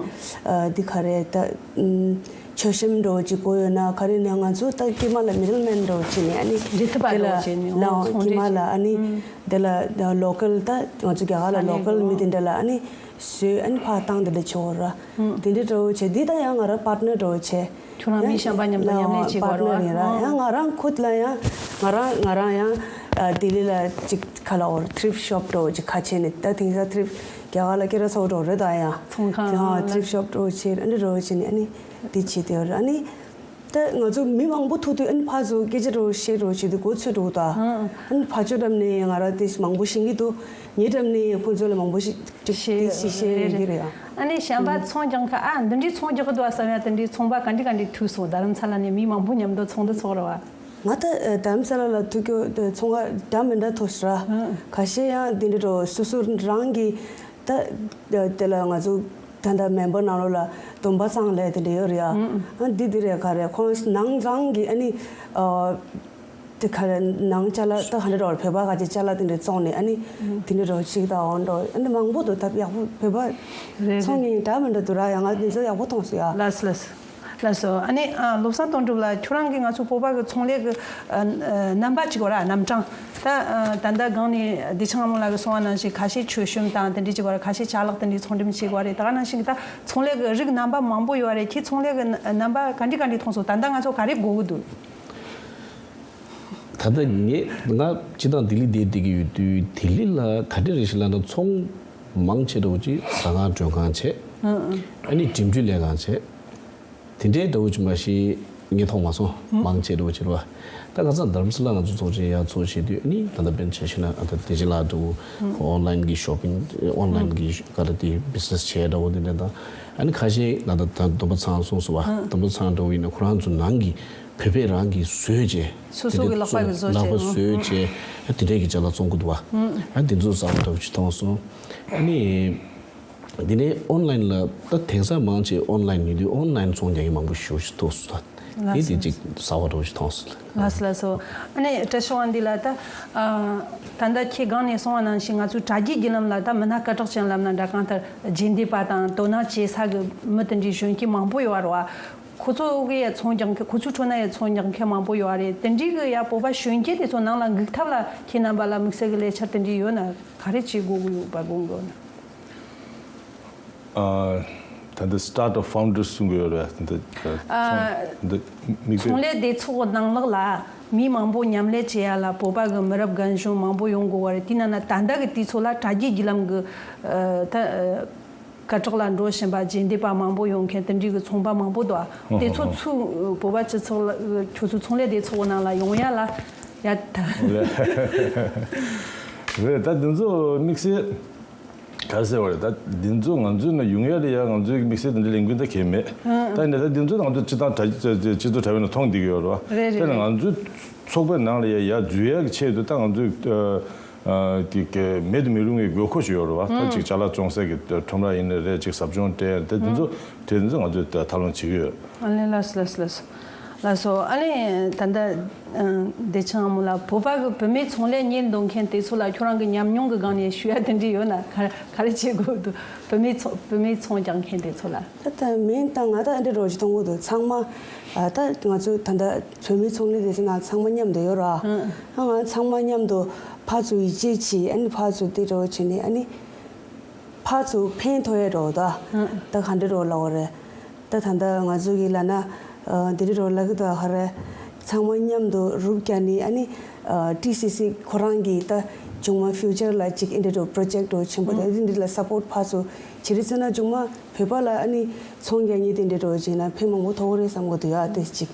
ཨ་འདི་ག་རེ་ད་ཨམ། མཆོད་གཤོམ་འདྲ་བོ་ཅིག་དགོས་ཡོད་ན་ག་རེ་ནས་ང་ཚོ་ད་དཀྱིལ་མ་ལ་མི་ཌལ་མེན་འདྲ་བོ་བྱས་ནས་ཨ་ནི་འབྲེལ་མཐུད་པ་དེ་ལ་འདྲ་བོ་བྱས་ནས་ལའང་ཚོང་དཀྱིལ་མ་འབྲེལ་ལ་ཨ་ནི་ཨུམ། དེ་ལ་ལོ་ཀལ་ད་ང་ཚོ་རྒྱ་གར་ལ་ལོ་ཀལ་མི་དེ་འདྲ་ལ་ཨ་ནི་བཟོས་ཨ་ནི་ཕར་བཏང་དེ་འདྲ་བྱེད་དགོས་ར། ཨུམ། དེ་འདྲ་འདྲ་བོ་བྱས་འདི་ད་ཡང་ང་རང་པཱར་ཊི་ནར་འདྲ་བོ་བྱས། ཁྱོད་རང་མི་གཞན་པ་མཉམ་དུ་མཉམ་ལས་བྱེད་དགོས་ར། པཱར་ཊི་ནར་ཡིན་ར། ཨུམ། ཡང་ང་རང་ཁུད་ལ་ཡང་ང་རང་ང་རང་ཡང་ལྡི་ལི་ལ་ཅིག་ཁ་ལ་འོར་ཐྲིཕ་ཤོབ་འདྲ་བོ་ཅིག་ཁ་ཕྱེ་ནས་ད་དེང་སང་ཐྲིཕ་རྒྱ་གར་ལ་སྐད་གྲགས་ཚ་བོ་འདྲ་བོ་རེད་ད་ཡང་། ཚོང་ཁང་ཡང་ལ་ཐྲིཕ་ཤོབ་འདྲ་བོ་བྱས་ཨ་ནི་འདྲ་བོ་བྱས་ནས་ཨ་ནི། དེ་བྱེད་དེ་ཡོད་རེད། ཨ་ནི་ད་ང་ཚོ་མི་མང་པོ་ཐུག་དུས་ཨ་ནི་ཕར་ཚུར་སྐད་ཆ་འདྲ་བོ་བཤད་འདྲ་བོ་བྱེད་དུས་མགོ་ཚོས་འགྲོ་གི་འདུག་ཨ་ཨ། ཨ་ནི་ཕར་ཕྱོགས་འགྲམ་ནས་ང་རང་དེ་མང་པོ་ཤེས་ཀྱི་འདུག་ངའི་འགྲམ་ནས་ཁོང་ཚོ་ལ་མང་པོ་ཞིག་ཅིག་བཤད་དེ་ཞིག་བཤད་རེད་ཡོང་གི་རེད། རེད་ཡ། ཨ་ནི་གཞན་པ་ཚོང་རྒྱག་མཁན་ཨ་འདི་འདྲའི་ཚོང་རྒྱག་གི་འདུག་ཨ་བསམ་ཡ་དེ་འདྲའི་ཚོང་པ་ག་འདྲ་ག་འདྲ་ཐུག་སོང་། རྡ་རམ་ས་ལ་ནས་མི་མང་པོ་མཉམ་དུ་ཚོགས་འདུ་ཚོགས་རེད་བ། ང་ད་རྡ་རམ་ས་ལ་ལ་ཐུག་རྒྱུ་དེ་ཚོང་ཁང་འདྲ་མི་འདྲ་ཐོག་ཞིག་ར། ཨ་ཁ་ཤས་ཡང་འདི་འདྲ་འདྲ་བོ་སོ་སོ་རང་གི་ད་དེ་ལ་ང་ཚོ་ད་ལྟ་མེམ་བར་ནང་ལོགས་ལ་སྡོམ་པ་ཚང་ལས་དེ་འདྲ་ཡོད་རེད་ཡ། ཨ་འདི་འདི་རེད་ག་རེ་ཁོང་ནང་རང་གི་ཨ་ནི་ཨ་ དེ་ག་ལ་ནང་ཅ་ལག་ད་ག་འདྲ་རོ་བོད་པ་ག་ཅིག་ཅ་ལག་དེ་འདྲ་བཙོང་ནས་ཨ་ནི་དེ་འདྲ་རོ་ཅིག་ད་འོང་འགྲོ་ཨ་ནི་མང་པོ་འདུག་ད་ཡག་པོ་བོད་པ་རེད་ཚོང་རེད། ཉིན་འདྲ་མི་འདྲ་འདུག་ར། ཡང་ང་དེ་ཚོ་ཡག་པོ་མཐོང་སོང་ཡ། ལགས་སོ་ལགས་སོ། ལགས་སོ། ཨ་ནི་ཨ་བློ་བཟང་དོན་གྲུབ་ལགས་ཁྱོད་རང་གིས་ང་ཚོ་བོད་པ་གི་ཚོང་ལས་ཀྱི་ཨ་ཨ་རྣམ་པ་ཅིག་བ་ར་རྣམ་གྲངས་ད་ཨ་ད་ལྟ་སྒང་ནས་བདེ་ཆེན་ལྷ་མོ་ལགས་ཀྱིས་གསུངས་པ་ནང་བཞིན་ཁ་ཤས་མཆོད་གཤོམ་དང་དེ་འདྲས་ཅིག་བ་ར། ཁ་ཤས་ཅ་ལག་དེ་འདྲས་ཚོང་འགྲེམས་བྱེད་དགོས་རེད། ད་ག་ནང་བཞིན་གྱི་ད་ཚོང་ལས་ཀྱི་རིགས་རྣམ་པ་མང་པོ་ཡོད་རེད། ཁྱེད་ཚོང་ལས་ཀྱི་རྣམ་པ་ག་འདྲས་ག་འདྲས་མཐོང་སོང་། ད་ལྟ་ང་ཚོ་ག་རེ་དགོས་ཀྱི་འདུག་ད་ལྟ་ངས་ང་སྤྱི་བཏང་ལྡི་ལི་བསྡད་བསྡད་ཀྱི་ཡོད་དུས་ལྡི་ལི་ལ་ག་འདྲ་རེད་ཞེས་ལབ་ན་ཚོང་མང་ཆེ་འདྲ་བོ་ཅིག་ཟ་ཁང་མགྲོན་ཁང་བྱས། ཨ་ནི་འགྲིམ་འགྲུལ་ལས་ཁང་བྱས། དེ་འདྲའི་འདྲ་བོ་ཅིག་མ་གཞི་ངས་མཐོང་མ་སོང་། མང་ཆེ་འདྲ་བོ་ཅིག་རེད་བ། ད་ཁ་སང་དྷ་རམ་ས་ལ་ང་ཚོ་ཚོགས་ཆེན་ཡར་ཚོགས་བྱེད་དུས་ཨ་ནི་ད་ལྟ་དཔེར་ན་ཆ་བཞག་ན་ཨ་ད་བདེ་ཆེན་ལགས་འདྲ་བོ་ཁོ་ཨོན་ལན་གྱི་ཤོ་པིང་ཨོན་ལན་གྱི་ག་རེ་དེ་བི་ཛི་ནེ་སི་བྱས་འདྲ་བོ་དེ་འདྲ་དང་ཨ་ནི་ཁ་ཤས་ང་ད་ད་སྡོམ་པ་ཚང་གསུངས་སོང་བ། སྡོམ་པ་ཚང་འདྲ་བོ་ཡིན་ན་ཁོ་རང་ཚོ་ནང་གི་བོད་པས་རང་གིས་བཟོས་བྱས། སོ་སོ་གི་ལག་པ་གིས་བཟོས་ལག་པ་བྱས། བཟོས་བྱས་དེ་འདྲའི་གི་ཅ་ལག་བཙོང་གི་འདུག་བ། ཨ་དེ་ཚོ་གསར་པ་འདྲ་བོ་ཅིག་མཐོང་སོང་། ཨ་ནི་དེ་ནས་ཨོན་ལན་ལ་ད་དེང་སང་མང་ཆེ་ཨོན་ལན་ཡིན་དུས་ཨོན་ལན་ཚོང་རྒྱག་མཁན་མང་པོ་ཞེ་པོ་ཅིག་ཐུག་སོང་། ད་དེ་དེ་ཅིག་གསར་པ་འདྲ་བོ་ཅིག་མཐོང་སོང་། ལགས་སོ་ལགས་སོ། ཨ་ནི་བཀྲ་ཤིས་དབང་འདུས་ལགས། ད་ཨ་ད་ལྟ་ཁྱེད་སྒང་ནས་གསུངས་པ་ནང་བཞིན་ང་ཚོའི་དྲ་རྒྱའི་བརྒྱུད་ལམ་ལ་ད་མི་སྣ་སྐད་གྲགས་ཅན་ལབ་ན་འདྲ། གང་ལྟར་རྗེས་འདེད་པ་དང་དོ་སྣང་བྱེད་ས་གི་མི་དེ་འདྲའི་གཞོན་སྐྱེས་མང་པོ་ཡོད་རེད་བ། ཁོ་ཚོ་གི་ཡ་ཚོང་རྒྱག་མཁན། ཁོ་ཚོའི་ཁྲོད་ན་ཡ་ཚོང་རྒྱག་མཁན་མང་པོ་ཡོད་རེད། དེ་འདྲའི་གི་ཡ་བོད་པ་གཞོན་སྐྱེས་དེ་ཚོ་ནང་ལ་འགུག་ཐབས་ལ་ཁྱེད་རྣམ་པ་ལ་དམིགས་བསལ་གི་ལས་འཆར་དེ་འདྲའི་ཡོད་ན་ག་རེ་བྱེད་དགོས་ཀྱི་ཡོད་པ་དགོངས་ཀྱི་ཡོད་ན། ཨ་ད་ལྟ་སི་ཊར་ཊབ་ཕའུན་ཌར་གསུང་གི་ཡོད་རེད། ད་ལྟ་ཨ་ཚོང་འདི་དམིགས་ཚོང་ལས་སྡེ་ཚོགས་ནང་ལོགས་ལ་མི་མང་པོ་མཉམ་ལས་བྱེད་ཡ་ལ་བོད་པ་གི་མི་རབས་རྒན་གཞོན་མང་པོ་ཡོང་དགོས་པ་རེད། དེ་ནང་ན་ད་ལྟ་གི་དུས་ཚོད་ལ་དྲ་རྒྱའི་བརྒྱུད་ལམ་གི་ཨ་ད་ཨ་སྐད་གྲགས་ལ་འགྲོ་བཞིན་པ་རྗེས་འདེད་པ་མང་པོ་ཡོང་མཁན་དེ་འདྲའི་གི་ཚོང་པ་མང་པོ་འདུག་ཨ། དེ་ཚོ་ཚུར་བོད་པ་སྤྱི་ཚོགས་ལ་ཁྱོད་ཚོ་ཚོང་ལས་སྡེ་ཚོགས་ནང་ལ་ཡོང་ཡ་ལ་ཡ་ད། རེད། ད་འདི་ཚོ་དམིགས་བསལ་ག་རེ་ཟེར་བ་རེད། ད་འདི་ཚོ་ང་ཚོའི་ནང་ཡོང་ཡ་ལ་ཡ་ང་ཚོའི་དམིགས་བསལ་དེ་འདྲ་ལས་འགུལ་ད་གས་མེད། ད་ནི་ད་འདི་ཚོ་ང་ཚོ་སྤྱི་བཏང་དྲ་སྤྱི་ཚོགས་དྲ་བའི་ནང་མཐོང་བསྡད་ཀྱི་ཡོད་རེད་བ། རེད་རེད། དེ་ནི་ང་ཚོའི་ཚོགས་པའི་ནང་ལ་ཡ་ཡར་འཛུལ་ཡ་གི་ཆེད་དུ་ད་ང་ཚོའི་ཨ་གི་གི་མེད་དུ་མི་རུང་བའི་དགོས་མཁོ་ཞིག་ཡོད་རེད་བ། ད་ཅིག་ཅ་ལག་བཙོང་སའི་གི་ཁྲོམ་ར་ཡིན་ནའི་རེད། ཅིག་ཟབ་སྦྱོང་སྤྲད་དེ་འདི་ཚོ་དེ་འདི་ཚོ་ང་ཚོས་ད་ཐབས་ལམ་བྱེད་ཀྱི་ཡོད། ཨ་ལེ་ལགས་སོ་ལགས་སོ་ལགས་སོ། ལགས་སོ། ཨ་ནི་ད་ལྟ་ཨ་བདེ་ཆེན་ལྷ་མོ་ལགས། བོད་པ་གི་བུད་མེད་ཚོང་ལས་གཉེར་འདོད་མཁན་དེ་ཚོ་ལ་ཁྱོད་རང་གི་ཉམས་མྱོང་གི་སྒང་ནས་ཞུ་ཡ་དེ་འདྲ་ཡོད་ན་ག་ག་རེ་བྱེད་དགོས་འདུག་བུད་མེད་ཚོང་བུད་མེད་ཚོང་རྒྱག་མཁན་དེ་ཚོ་ལ། ད་ལྟ་མིང་བཏང་ང་ད་འདི་འདྲ་རོ་ཅིག་གཏོང་གི་འདུག་ཚང་མ་ཨ་ད་ང་ཚོ་ད་ལྟ་བུད་མེད་ཚོང་ལས་སྡེ་ཚན་ནང་ཚང་མ་མཉམ་དུ་ཡོད་ར། ཨ་ང་ཚང་མ་མཉམ་དུ་ཕར་ཚུར་ཡིད་ཆེས་བྱེད། ཨ་ནི་ཕར་ཚུར་འདི་འདྲ་བྱས་ནས་ཨ་ནི་ཕར་ཚུར་ཕན་ཐོགས་ཡ་འདྲ་བོ་ད་ད་ག་འདྲ་རོ་ལབ་དགོས་རེད། ད་ད་ལྟ་ང་ཚོ་གི་ལབ་ན་ཨ་འདི་འདྲ་རོ་ལབ་གི་འདུག་ག་རེ། ཚང་མ་མཉམ་དུ་རུབ་བརྒྱབ་ནས་ཨ་ནི་ཨ་ཊི་སི་སི་ཁོ་རང་གི་ད་ཆུང་མ་ཕིའུ་ཅར་ལ་ཅིག་ཨེ་འདྲ་འདྲ་པྲོ་ཇེཀ་འདྲ་ཆེན་པོ་དེ་འདི་འདི་ལ་སབ་པོར་ཕར་ཚུར་བྱེད་རེས་བྱས་ན་ཆུང་མ་བོད་པ་ལ་ཨ་ནི་ཚོང་རྒྱག་མཁན་དེ་འདྲ་འདྲ་བྱས་ན་ཕན་མང་པོ་ཐོགས་རེད་བསམ་གི་འདུག་ཡ། དེ་ཅིག་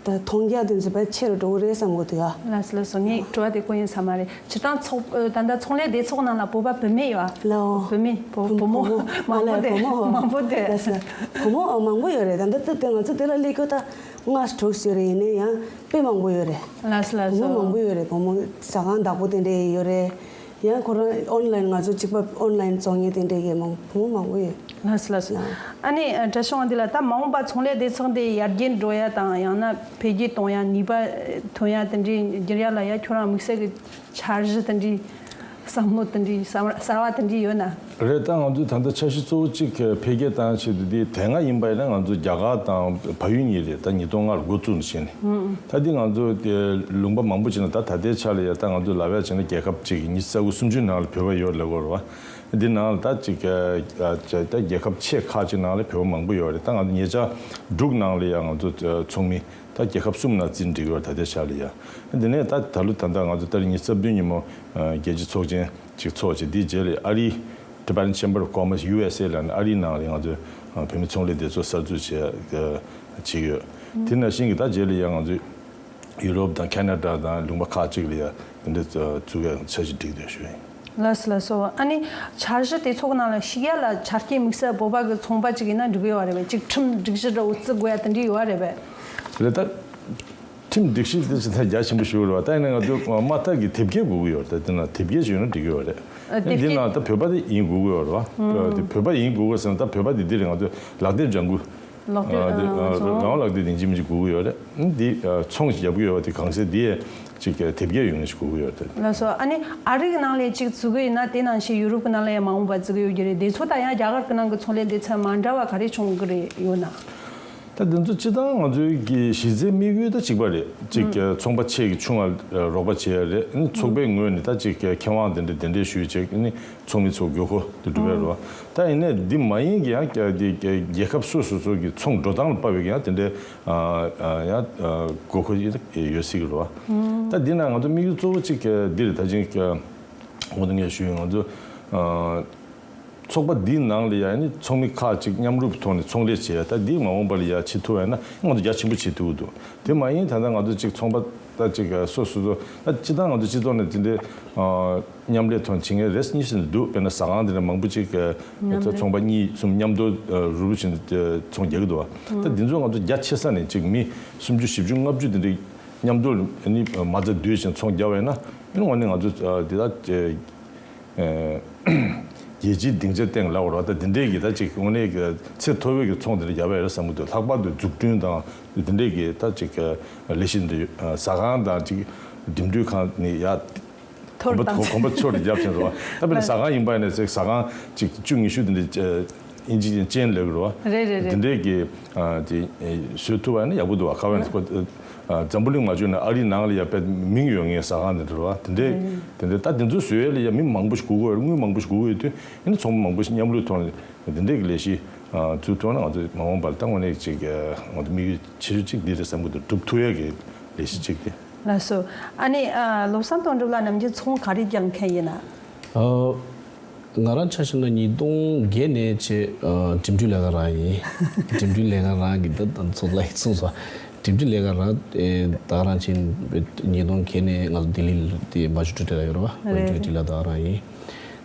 ད་མཐོང་རྒྱ་དེ་ཚོ་དཔེ་ཆེ་རུ་འགྲོ་གི་རེད་བསམ་གི་འདུག་ཡ། ལགས་སོ་ལགས་སོ། ངས་དྲི་བ་དེ་བཀོད་ཡིན་ས་མ་རེད། སྤྱིར་བཏང་ཚོགས་ཨ་ད་ལྟ་ཚོང་ལས་སྡེ་ཚོགས་ནང་ལ་བོད་པ་བུད་མེད་ཡོད་ཨ། ལའོ། བུད་མེད་བུ་བུ་མོ་བུ་མོ་མང་པོ་ཨ་དེ་བུ་མོ་མང་པོ་དེ། ལགས་སོ། བུ་མོ་ཨ་མང་པོ་ཡོད་རེད། ད་ལྟ་ད་ལྟ་ང་ཚོ་དེ་ལ་སླེབས་ཀྱི་ད་ལྔ་དྲུག་ཙམ་རེད། ཡིན་ན་ཡང་དཔེ་མང་པོ་ཡོད་རེད། ལགས་སོ་ལགས་བུ་མོ་སོ། མང་པོ་ཡོད་རེད། བུ་མོ་ཟ་ཁང་བདག་པོ་དེ་འདྲས་ཡོད་རེད། ཡང་ཁོ་རང་ཨོན་ལན་ང་ཚོ་གཅིག་པ་ཨོན་ལན་བཙོང་མཁན་དེ་འདྲས་ཀྱི་མང་བུ་མོ་མང་པོ་ཡོད། ལགས་སོ་ལགས་སོ། ཨ་ནི་ཨ་བཀྲ་ཤིས་དབང་འདུས་ལགས། ད་མ་འོངས་པ་ཚོང་ལས་སྡེ་ཚོགས་འདི་ཡར་རྒྱས་འགྲོ་ཡ་དང་ཡང་ན་འཕེལ་རྒྱས་གཏོང་ཡ་ནུས་པ་ཐོན་ཡ་དེ་འདྲའི་འགྱུར་ཡ་ལ་ཡ་ཁྱོད་རང་དམིགས་བསལ་གྱི་འཆར་གཞི་དེ་འདྲའི་བསམ་བློ་དེ་འདྲའི་གསར་གསར་བ་དེ་འདྲའི་ཡོད་ན། རེད། ད་ང་ཚོས་ད་ལྟ་འཆར་གཞི་གཙོ་བོ་གཅིག་འཕེལ་རྒྱས་བཏང་ཆེད་དུ་དེ་དེ་སྔ་ཡིན་པ་ཡིན་ན་ང་ཚོ་རྒྱ་གར་དང་བལ་ཡུལ་གཉིས་རེད། ད་ཉིས་སྟོང་ལྔ་ལ་འགོ་བཙུགས་ནས་བྱས་ནས་ད་དེ་ང་ཚོ་དེ་ལུང་པ་མང་པོ་བྱས་ན་ད་ད་ལྟའི་ཆ་ལ་ཡ་ད་ང་ཚོ་ལབ་ཡ་བྱས་ན་རྒྱལ་ཁབ་གཅིག་གི་ཉི་ཤུ་རྩ་དགུ་སུམ་ཅུ་ནང་ལ་བོད་པ་ཡོད་ལབ་དགོས་རེད་བ། འདི་ནང་ལ་ད་ཅིག་ད་རྒྱལ་ཁབ་ཆེ་ཁག་ཅིག་ནང་ལ་བོད་པ་མང་པོ་ཡོད་རེད། ད་ང་ཚོ་ཉེ་ཆར་འབྲུག་ནང་ལ་ཡང་ང་ཚོ་ཚོགས་མི་ད་རྒྱལ་ཁབ་གསུམ་ནང་རྩིས་འགྲིག་ཡོད་རེད། ད་ལྟའི་ཆ་ལ་ཡ་འདི་ནས་ད་ད་ལོ་ད་ལྟ་ང་ཚོ་ཏ་རིག་ཉི་ཤུ་རྩ་བདུན་ཉིན་མོ་རྒྱལ་སྤྱིའི་ཚོགས་ཆེན་ཅིག་ཚོགས་བྱས། འདིའི་རྗེས་ལ་ཨ་རིའི་Tibetan Chamber of Commerce ཡུ་ཨེས་ཨེ་ལབ་ནས་ཨ་རིའི་ནང་ལ་ང་ཚོ་བོད་མི་ཚོང་ལས་སྡེ་ཚོགས་གསར་འཛུགས་བྱས་བྱས་ཡོད། དེ་ནང་བཞིན་གྱི་ད་རྗེས་ལ་ཡང་ང་ཚོ་ཡུ་རོབ་དང་ཁེ་ན་ཌ་དང་ལུང་པ་ཁག་ཅིག་ལ་ཡ་འདི་འདྲ་བཙུགས་ཡ་འཆར་གཞི་སྒྲིག་བསྡད་ཞུ་ཡིན། ལགས་སོ་ལགས་སོ། ཨ་ནི་འཆར་གཞི་དེ་ཚོགས་ནང་ལ་ཞུགས་ཡ་ལ་ཆ་རྐྱེན་དམིགས་བསལ་བོད་པ་གི་ཚོང་པ་ཅིག་ཡིན་ན་འགྲིག་གི་ཡོད་རེད་པས། ཅིག་ཁྲིམས་སྒྲིག་གཞི་འདྲ་བོ་བརྩི་དགོས་ཡ་དེ་འདྲ་ཡོད་རེད་པས། རེད་ད། ཁྲིམས་སྒྲིག་གཞི་དེ་ཅི་ཐད་རྒྱ་ཆེན་པོ་ཞིག་རེད་བ། ད་ཡིན་ན་ང་ཚོས་མ་མཐའ་གི་དེབ་སྐྱེལ་དགོས་ཀྱི་ཡོད་རེད། ད་དེ་ན་དེབ་སྐྱེལ་བྱས་ན་འགྲིག་གི་ཡོད་རེད། ཨ་དེབ་འདི་སྐྱེལ་ནང་ད་བོད་པ་དེ་ཡིན་དགོས་ཀྱི་ཡོད་རེད་བ། དེ་བོད་པ་ཡིན་དགོས་ཀྱི་ཟེར་ན་ད་བོད་པ་དེ་འདི་རེད། ང་ཚོས་ལག་དེབ་ལྗང་གུ་ལག་དེབ་ཨ་དེ་ཨ་ཚོང་རང་ལག་དེབ་དེ་ཡིན་གཅིག་མིན་གཅིག་དགོས་ཀྱི་ཡོད་རེད། འདི་ཨ་ཚོང་ཞིག་རྒྱབ་ཀྱི་ཡོད་བ། དེ་གང་ཟེར་འདི་ ཅིག་དེབ་སྐྱེལ་ཡོང་མཁན་ཞིག་དགོས་ཀྱི་ཡོད་རེད། ལགས་སོ། ཨ་ནི་ཨ་རི་གི་ནང་ལ་ཅིག་བཙུགས་ཀྱི་ཡིན་ན་དེ་ནང་བཞིན་ཡུ་རོབ་ཀྱི་ནང་ལ་ཡང་མ་འོངས་པ་བཙུགས་ཀྱི་ཡོད་ཀྱི་རེད། དེ་ཚོ་དང་ཡང་རྒྱ་གར་གྱི་ནང་གི་ཚོང་ལས་སྡེ་ཚན་མ་འདྲ་བ་ག་རེ་བྱུང་གི་རེད་ཡོད་ན། ད་དེ་ཚོ་སྤྱིར་བཏང་ང་ཚོའི་གི་གཞི་རྩའི་དམིགས་ཡུལ་ད་གཅིག་པ་རེད། ཅིག་ཚོང་པ་ཆེ་གི་ཆུང་བ་རོགས་པ་བྱེད་ཡ་རེད། ཨ་ནི་ཚོགས་པའི་ངོས་ནས་ད་ཅིག་ཁེ་དབང་དེ་འདྲ་དེ་འདྲས་ཞུས་བྱས་ཨ་ནི་ཚོགས་མི་ཚོ་དགོས་མཁོ་དེ་སྒྲུབ་ཡ་རེད་བ། ད་ཡིན་ནའི་འདི་མ་ཡིན་གི་ཡང་རྒྱལ་ཁབ་སོ་སོ་སོ་གི་ཚོང་འགྲོ་སྟངས་ལ་དཔག་པའི་ཡང་དེ་འདྲའི་ཡང་དགོས་མཁོ་ཡོད་སྲིད་ཀྱི་རེད་བ། ད་འདི་ན་ང་ཚོ་དམིགས་ཡུལ་གཙོ་བོ་གཅིག་འདི་རེད། ད་ཅིང་ངོ་དེ་ངས་ཞུས་ཡོད། ང་ཚོ་ཚོགས་པ་འདིའི་ནང་ལ་ཡང་ནི་ཚོགས་མི་ཁག་ཅིག་མཉམ་རུབ་ཐོག་ནས་ཚོང་ལས་བྱེད་ཡ། ད་འདི་མ་འོངས་པ་ལ་ཡ་བྱེད་ཐུབ་པ་ཡིན་ན་ང་ཚོ་རྒྱ་ཆེན་པོ་བྱེད་ཐུབ་ཀྱི་འདུག་དེ་མ་ཡིན་ད་ལྟ་ང་ཚོ་ཅིག་ཚོང་པ་ད་ཅིག་སོ་སོ་སོ་ད་སྤྱིར་བཏང་ང་ཚོ་སྤྱི་ཚོགས་ནས་དེ་འདྲའི་མཉམ་ལས་ཐོག་བྱེད་མཁན་རེས་གཉིས་ཤིག་འདུག་དཔེར་ན་ཟ་ཁང་དེ་འདྲ་མང་པོ་ཅིག་ཚོང་པ་གཉིས་གསུམ་མཉམ་དུ་རུབ་རུབ་བྱས་ནས་ཚོང་རྒྱག་གི་འདུག་བ། ད་འདི་ཚོ་ང་ཚོ་རྒྱ་ཆེ་ས་ནས་ཅིག་མི་སུམ་ཅུ་བཞི་བཅུ་ལྔ་བཅུ་དེ་འདྲའི་མཉམ་དུ་ནི་མ་རྩ་བསྡུས་ཤིང་ཚོང་རྒྱག་པ་ཡིན་ན་དངོས་གནས་ང་ཚོ་འདི་ལ་རྒྱལ་སྤྱིའི་སྡིངས་ཆ་སྟེང་ལ་བར་བ་ད་འདི་འདྲས་ཀྱི་ད་ཅིག་དངོས་གནས་ཀྱི་ཚད་མཐོ་བོའི་གི་ཚོང་དེ་འདྲ་རྒྱག་པ་ཡིན་རེད་བསམ་གྱི་འདུག་ལྷག་པར་དུ་འཛུགས་སྐྲུན་དང་འདི་འདྲས་ཀྱི་ད་ཅིག་ལས་གཞི་འདི་ཟ་ཁང་དང་ཅིག་འགྲིམ་འགྲུལ་ཁང་ནི་ཡ་གོམ་པ་གོམ་པ་ཕྱོགས་རེ་རྒྱབ་ཕྱིན་རེད་བ། ད་དཔེར་ན་ཟ་ཁང་ཡིན་པ་ཡིན་ན་ཅིག་ཟ་ཁང་ཅིག་བཅུ་ཉི་ཤུ་དེ་འདྲས་དབྱིན་ཇི་ཅན་ལབ་ཀྱི་རེད་བ། རེད་རེད་རེད། དེ་འདྲས་ཀྱི་དེ་བཟོ་ཐུབ་པ་ཡིན་ན་ཡག་པོ་འདུག་བ། ཁ་བ་ཡིན་ན་འཛམ་བུ་གླིང་མ་བྱུང་ན་ཨ་རིའི་ནང་ལ་ཡ་དཔེ་མིང་ཡོད་ངེས་ཟ་ཁང་དེ་འདྲ་རེད་བ། དེ་འདྲས་དེ་འདྲས་ད་དེ་ཚོ་བཟོ་ཡས་ལ་ཡ་མི་མང་པོ་ཞིག་དགོས་ཀྱི་ཡོད་རེད། དངུལ་མང་པོ་ཞིག་དགོས་ཀྱི་ཡོད་དུས་ཨ་ནི་ཚོང་པ་མང་པོ་ཞིག་མཉམ་རུབ་ཐོག་ནས་དེ་འདྲས་ཀྱི་ལས་གཞི་བཙུགས་ཐུབ་ན་ང་ཚོ་མ་འོངས་པར་ད་དངོས་གནས་ཅིག་ང་ཚོ་དམིགས་ཡུལ་ཆེ་ཤོས་གཅིག་འདི་རེད་བསམ་གྱི་འདུག་སྒྲུབ་ཐུབ་ཡས་ཀྱི་ལས་གཞི་གཅིག་དེ། ལགས་སོ། ཨ་ནི་ཨ་བློ་བཟང་དོན་གྲུབ་ལགས་ནམ་རྒྱུན་ཚོང་ག་རེ་རྒྱག་མཁན་ཡིན་ན། ཨ། ང་རང་ཆ་བཞག་ན་ཉིས་སྟོང་བརྒྱད་ནས་བྱས་ཨ་འགྲིམ་འགྲུལ་ལས་ཀ་རང་ཡིན། འགྲིམ་འགྲུལ་ལས་ཀ་རང་གི་ད་ད་ཚོ་ལ་གསུངས་སོ། འགྲིམ་འགྲུལ་ལས་ཀ་རང་ཨེ་ད་རང་ཆེན་ཉིས་སྟོང་བརྒྱད་ནས་ང་ཚོ་ལྡི་ལི་ལ་དེ་མ་ཞུ་ཀྲུ་ཏེ་ལ་ཡོད་རེད་བ། རེད་རེད། ལ་ད་རང་ཡིན།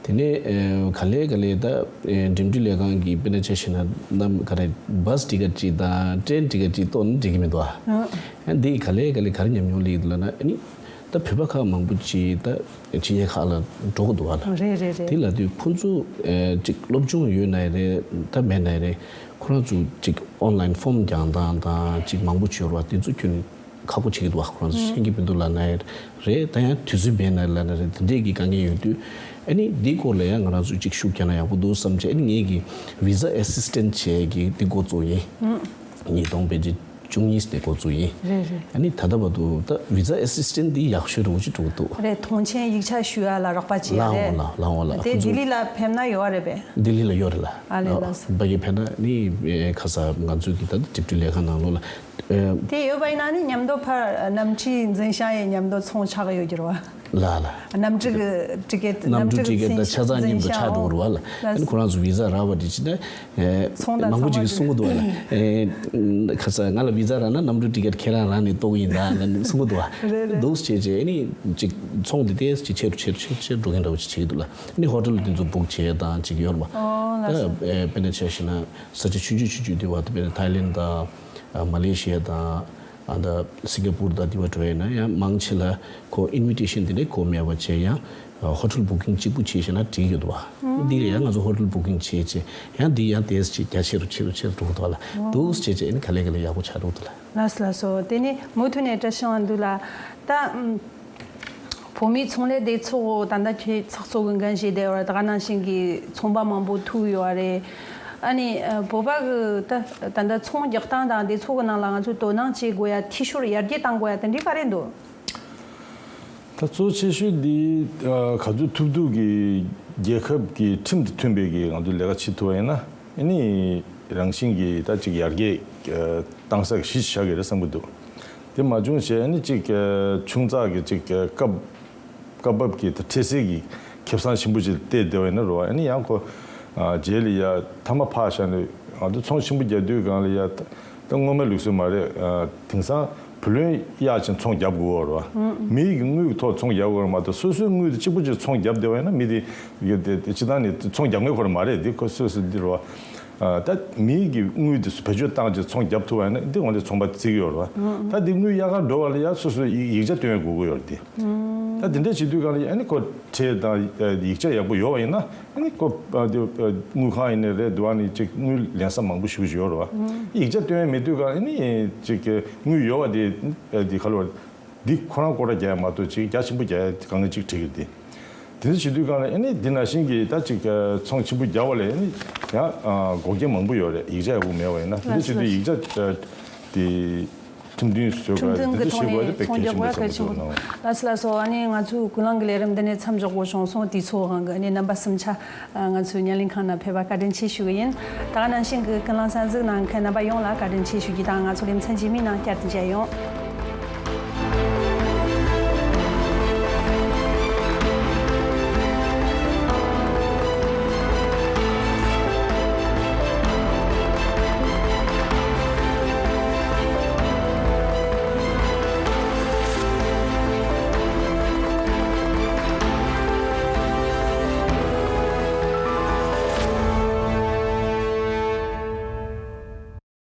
དེ་ནས་ཨེ་ག་ལེ་ག་ལེ་ད་ཨེ་འགྲིམ་འགྲུལ་ལས་ཁང་གི་དཔེར་ན་ཆ་བཞག་ན་ནམ་ག་རེ་བཱས་ཊི་ཀེ་ཊི་གཅིག་དང་ཊེན་ཊི་ཀེ་ཊི་གཅིག་གཏོང་ན་འགྲིག་གི་མི་འདུག་ཨ། ཨ་འདི་ག་ལེ་ག་ལེ་ག་རེ་ཉམས་མྱོང་ལེགས་འདུག་ལབ་ན་ཨ་ནི་ད་བོད་པ་ཁག་མང་པོ་ཅིག་ད་ཕྱི་རྒྱལ་ཁག་ལ་འགྲོ་གི་འདུག་བ་ལ། རེད་རེད་རེད། དེ་ལབ་དུས་ཁོང་ཚོ་ཨེ་ཅིག་སློབ་སྦྱོང་ཡོད་ནའི་རེད་ད་མེད་ནའི་རེད། ཁོ་རང་ཚོ་ཅིག་ཨོན་ལན་ཕོམ་རྒྱག་སྟངས་དང་ཅིག་མང་པོ་ཅིག་ཡོད་རེད་བ། དེ་ཚོ་ཁྱོན་ནས་ཁག་པོ་བྱེད་ཀྱི་འདུག་བ། ཁོ་རང་ཚོ་ཤེས་ཀྱི་མི་འདུག་ལབ་ནའི་རེད། ད་ཡང་དུས་ཚོད་མེད་ན་ལབ་ན་རེད། དེ་འདྲས་ཀྱི་དཀའ་ངལ་ཡོད་དུས་ཨ་ནི་འདིའི་སྐོར་ལ་ཡང་ང་རང་ཚོས་ཅིག་ཤུགས་རྒྱག་ན་ཡག་པོ་འདུག་བསམ་བྱས་ཨ་ནི་ངེད་ཀྱི་ཝི་ཟ་ཨེ་སིས་ཊེན་ཊི་བྱས་ཀྱི་འདི་འགོ་བཙུགས་ཡིན། ཉིས་སྟོང་ཕལ་ཆེར་བཅུ་གཉིས་ནས་འགོ་བཙུགས་ཡིན། རེད་རེད། ཨ་ནི་ད་ལྟ་བར་དུ་ད་ཝི་ཟ་ཨེ་སིས་ཊེན་ཊི་འདི་ཡག་ཤོས་རེད་འོ་ཅིག་འགྲོ་གི་འདུག་རེད། ཐོངས་མཆན་ཡིག་ཆ་ཞུ་ཡ་ལ་རོགས་པ་བྱེད་ཡ་ལའང་རེད། འོ་ལ་ལའང་འོ་ལ་དེ་ཁོང་ཚོ་ལྡི་ལི་ལ་ཕེབས་ན་ཡོད་རེད་པས། ལྡི་ལི་ལ་ཡོད་རེད་ལ། ཨ་ལས་ལགས་སོ། ཕ་གི་ཕེབས་ན་ནི་ཨེ་ཁ་ས་ང་ཚོའི་གི་ད་འགྲིམ་འགྲུལ་ལས་ཁང་ནང་ལོགས་ལ། ཨེ། དེ་ཡོད་པ་ཡིན་ན་ནི་མཉམ་དུ་ཕར་གནམ་གྲུའི་འཛིན་བྱང་ཡི་མཉམ་དུ་ཚོང་ཆགས་ཡོད་རྒྱུ་རེད་བ། ལ་ལ། གནམ་གྲུ་གི་ཊི་ཀེ་ཊི། གནམ་གྲུ་ཊི་ཀེ་ཊི་དང་ཆ་ཚང་མཉམ་དུ་ཆགས་འགྲོ་གི་རེད་བ་ལ། ཨ་ནི་ཁོ་རང་ཚོ་ཝི་ཟ་རག་པ་དེ་ཅི་ན། ཨེ། ཚོང་དང་མང་པོ་ཅིག་གིས་གསུང་གི་འདུག་བ་ལ། ཨེ། ཁ་ས་ང་ལ་ཝི་ཟ་རག་ན་གནམ་གྲུ་ཊི་ཀེ་ཊི་ཁྱེད་རང་རང་ནས་གཏོང་གི་ཡིན་ད་ལབ་ནས་གསུང་གི་འདུག་བ། རེད་རེད། འདུག་སེ་བྱས་བྱས་ཨ་ནི་ཅིག་ཚོང་དེ་ཏོག་ཙམ་ཅིག་ཆེ་རུ་ཆེ་རུ་ཆེ་རུ་ཆེ་རུ་འགྲོ་གིན་འདྲ་བོ་ཅིག་བྱེད་ཀྱི་འདུག་ལ། ཨ་ནི་ཧོ་ཊེལ་དེ་ཚོ་བུག་བྱས་དང་ཅིག་ཡོད་རེད་བ། ཨོ་ལགས་སོ། ད་ཨེ་དཔེར་ན་ཆ་བཞག་ན་ས་ཆ་ཆུང་ཆུང་ཆུང་ཆུང་དེ་བ་དེ་དཔེར་ན་ཐའི་ལེན་དང་། ཨ། མ་ལེ་ཤི་ཡ་དང་། ཨ། ད་སིང་ག་པུར་དང་དེ་བ་འགྲོ་ཡ་ན་ཡང་མང་ཆེ་ལ་ཁོ་ཨིན་བི་ཊེ་ཤན་དེ་འདྲ་ཁོ་མེད་པ་བྱས་ཡང་ཧོ་ཊེལ་བུ་ཀིང་གཅིག་པུ་བྱས་ཤེ་ན་འགྲིག་ཡོད་བ། འདི་ལ་ཡང་ང་ཚོ་ཧོ་ཊེལ་བུ་ཀིང་བྱས་བྱས་ཡང་འདི་ཡང་ཏོག་ཙམ་ཅིག་རྒྱ་ཆེ་རུ་ཆེ་རུ་ཆེ་རུ་འགྲོ་གི་འདུག་ལ། འདུག་སེ་བྱས་བྱས་ནི་ག་ལེ་ག་ལེ་ཡག་པོ་ཆགས་འགྲོ་གི་འདུག་ལ། ལགས་སོ་ལགས་སོ། དེ་ནི་མུ་མཐུད་ནས་བཀྲ་ཤིས་དབང་འདུས་ལགས། ད་ཨམ། བོད་མིའི་ཚོང་ལས་སྡེ་ཚོགས་ད་ལྟ་ཁྱེད་ཚོགས་གཙོ་གི་འགན་བཞེས་བསྡད་ཡོད་རེད། ད་ག་ནང་བཞིན་གྱི་ཚོང་པ་མང་པོ་ཐུག་ཡོད་རེད། ཨ་ནི་ཨ། བོད་པ་གི་ད་ད་ལྟ་ཚོང་རྒྱག་སྟངས་དང་སྡེ་ཚོགས་ཀྱི་ནང་ལ་ང་ཚོས་དོ་སྣང་བྱེད་དགོས་ཡ་འཐུས་ཤོར་ཡར་རྒྱས་གཏང་དགོས་ཡ་དེ་འདྲའི་ག་རེ་འདུག་ད་གཙོ་ཆེ་ཤོས་འདི་ཨ། ག་ཚོད་ཐུབ་ཐུབ་ཀྱི་རྒྱལ་ཁབ་ཀྱི་ཁྲིམས་དང་མཐུན་པའི་གི་ང་ཚོས་ལས་ཀ་བྱེད་ཐུབ་པ་ཡིན་ན། ཨ་ནི་རང་བཞིན་གྱིས་ད་ཅིག་ཡར་རྒྱས་བཏང་ས་གི་གཞི་ཆགས་ཀྱི་རེད་བསམ་གྱི་འདུག་དེ་མ་བྱུང་བྱས་ཨ་ནི་ཅིག་ཆུང་ཙག་གི་ཅིག་སྐབས་སྐབས་བབ་ཀྱི་ད་འཕྲལ་སེལ་གྱི་ཁེ་བཟང་ཆེན་པོ་ཅིག་བལྟས་བསྡད་པ་ཡིན་ན་རེད་བ། ཨ་ནི་ཡང་ཁོ་རྗེས་ལ་ཡ་མཐའ་མ་ཕར་བཞག་ནས་ང་ཚོ་ཚོང་ཆེན་པོ་རྒྱག་དུས་སྒང་ལ་ཡ་ད་སྔོན་མའི་ལུགས་སྲོལ་མ་རེད། དེང་སང་བུ་ལོན་གཡར་ཕྱིན་ཚོང་རྒྱབ་དགོས་པ་རེད་བ། མིའི་གི་དངུལ་གྱི་ཐོག་ཚོང་རྒྱག་དགོས་པ་མ་གཏོགས་སོ་སོའི་དངུལ་དེ་གཅིག་པུ་ཅིག་ཚོང་རྒྱབ་བསྡད་པ་ཡིན་ན་མི་དེ་ཡ་དེ་སྤྱིར་བཏང་ནས་ཚོང་རྒྱབ་མཁན་ཁོ་རང་མ་རེད། དེ་ཁོ་སོ་སོ་འདི་རེད་བ། ད་མིའི་གི་དངུལ་དེ་ཚོ་བེད་སྤྱོད་བཏང་བྱས་ཚོང་རྒྱབ་ཐུབ་པ་ཡིན་ན་འདི་ངོ་ནས་ཚོང་པ་བརྩི་གི་ཡོད་རེད་བ། ད་འདི་དངུལ་གཡར་གར་འགྲོ་བ་ལ་ཡ་སོ་སོའི་ཡིག་ཡིག་ཆ་སྟོན་དགོས་ཀྱི་ཡོད་རེད་དེ། ད་འདི་འདྲ་བྱེད་དུས་སྒང་ལ་ཡ་ཨ་ནི་ཁོ་ཁྲལ་དང་ཡིག་ཆ་ཡག་པོ་ཡོད་པ་ཡིན་ན་ཨ་ནི་ཁོ་དངུལ་ཁང་ཡིན་ནའི་རེད་འདུག་ཨ་ནི་ཅིག་དངུལ་ལེན་ས་མང་པོ་ཞེ་པོ་ཅིག་ཡོད་རེད་བ། ཡིག་ཆ་སྟོན་མེད་དུས་སྒང་ཨ་ནི་ཅིག་དངུལ་ཡོད་པ་དེ་དེ་ག་ལ་བ། འདི་ཁོ་རང་སྐོར་ར་རྒྱག་ཡ་མ་གཏོགས་ཅིག་རྒྱ་ཆེན་པོ་རྒྱག་ཡ་དཀའ་ངལ་ཅིག་འཕྲད་ཀྱི་རེད་དེ། དེ་འདྲ་བྱེད་དུས་སྒང་ལ་ཨ་ནི་འདི་ནང་བཞིན་གྱི་ད་ཅིག་ཚོང་ཆེན་པོ་རྒྱག་པ་ལ་ཨ་ནི་ཡང་འགོག་རྐྱེན་མང་པོ་ཡོད་རེད། ཡིག་ཆ་ཡག་པོ་མེད་པ་ཡིན་ན་དེ་འདྲ་བྱེད་དུས་ཡིག་ཆ་དེ་ཁྲིམས་མཐུན་བཟོས་དགོས་རེད། དེ་འདྲ་བྱེད་དགོས་རེད། དཔེ་གལ་ཆེན་པོ་བསམ་གྱི་འདུག་ནང་། ལགས་སོ་ལགས་སོ། ཨ་ནི་ང་ཚོའི་ཀུན་གླེང་གི་ལས་རིམ་འདི་ནས་མཚམས་འཇོག་དགོས་བྱུང་སོང་། དུས་ཚོད་དབང་གིས་ཨ་ནི་རྣམ་པ་གསུམ་ཆ་ང་ཚོའི་ཉན་ལེན་ཁང་ནང་ཕེབས་པ་བཀའ་དྲིན་ཆེ་ཞུ་གི་ཡིན། ད་ག་ནང་བཞིན་གྱི་ཀུན་གླེང་གསན་གཟིགས་གནང་མཁན་རྣམ་པ་ཡོངས་ལ་བཀའ་དྲིན་ཆེ་ཞུ་རྒྱུ་དང་། ང་ཚོ་ལེ་ཚན་རྗེས་མའི་ནང་བསྐྱར་དུ་མཇལ་ཡོང་།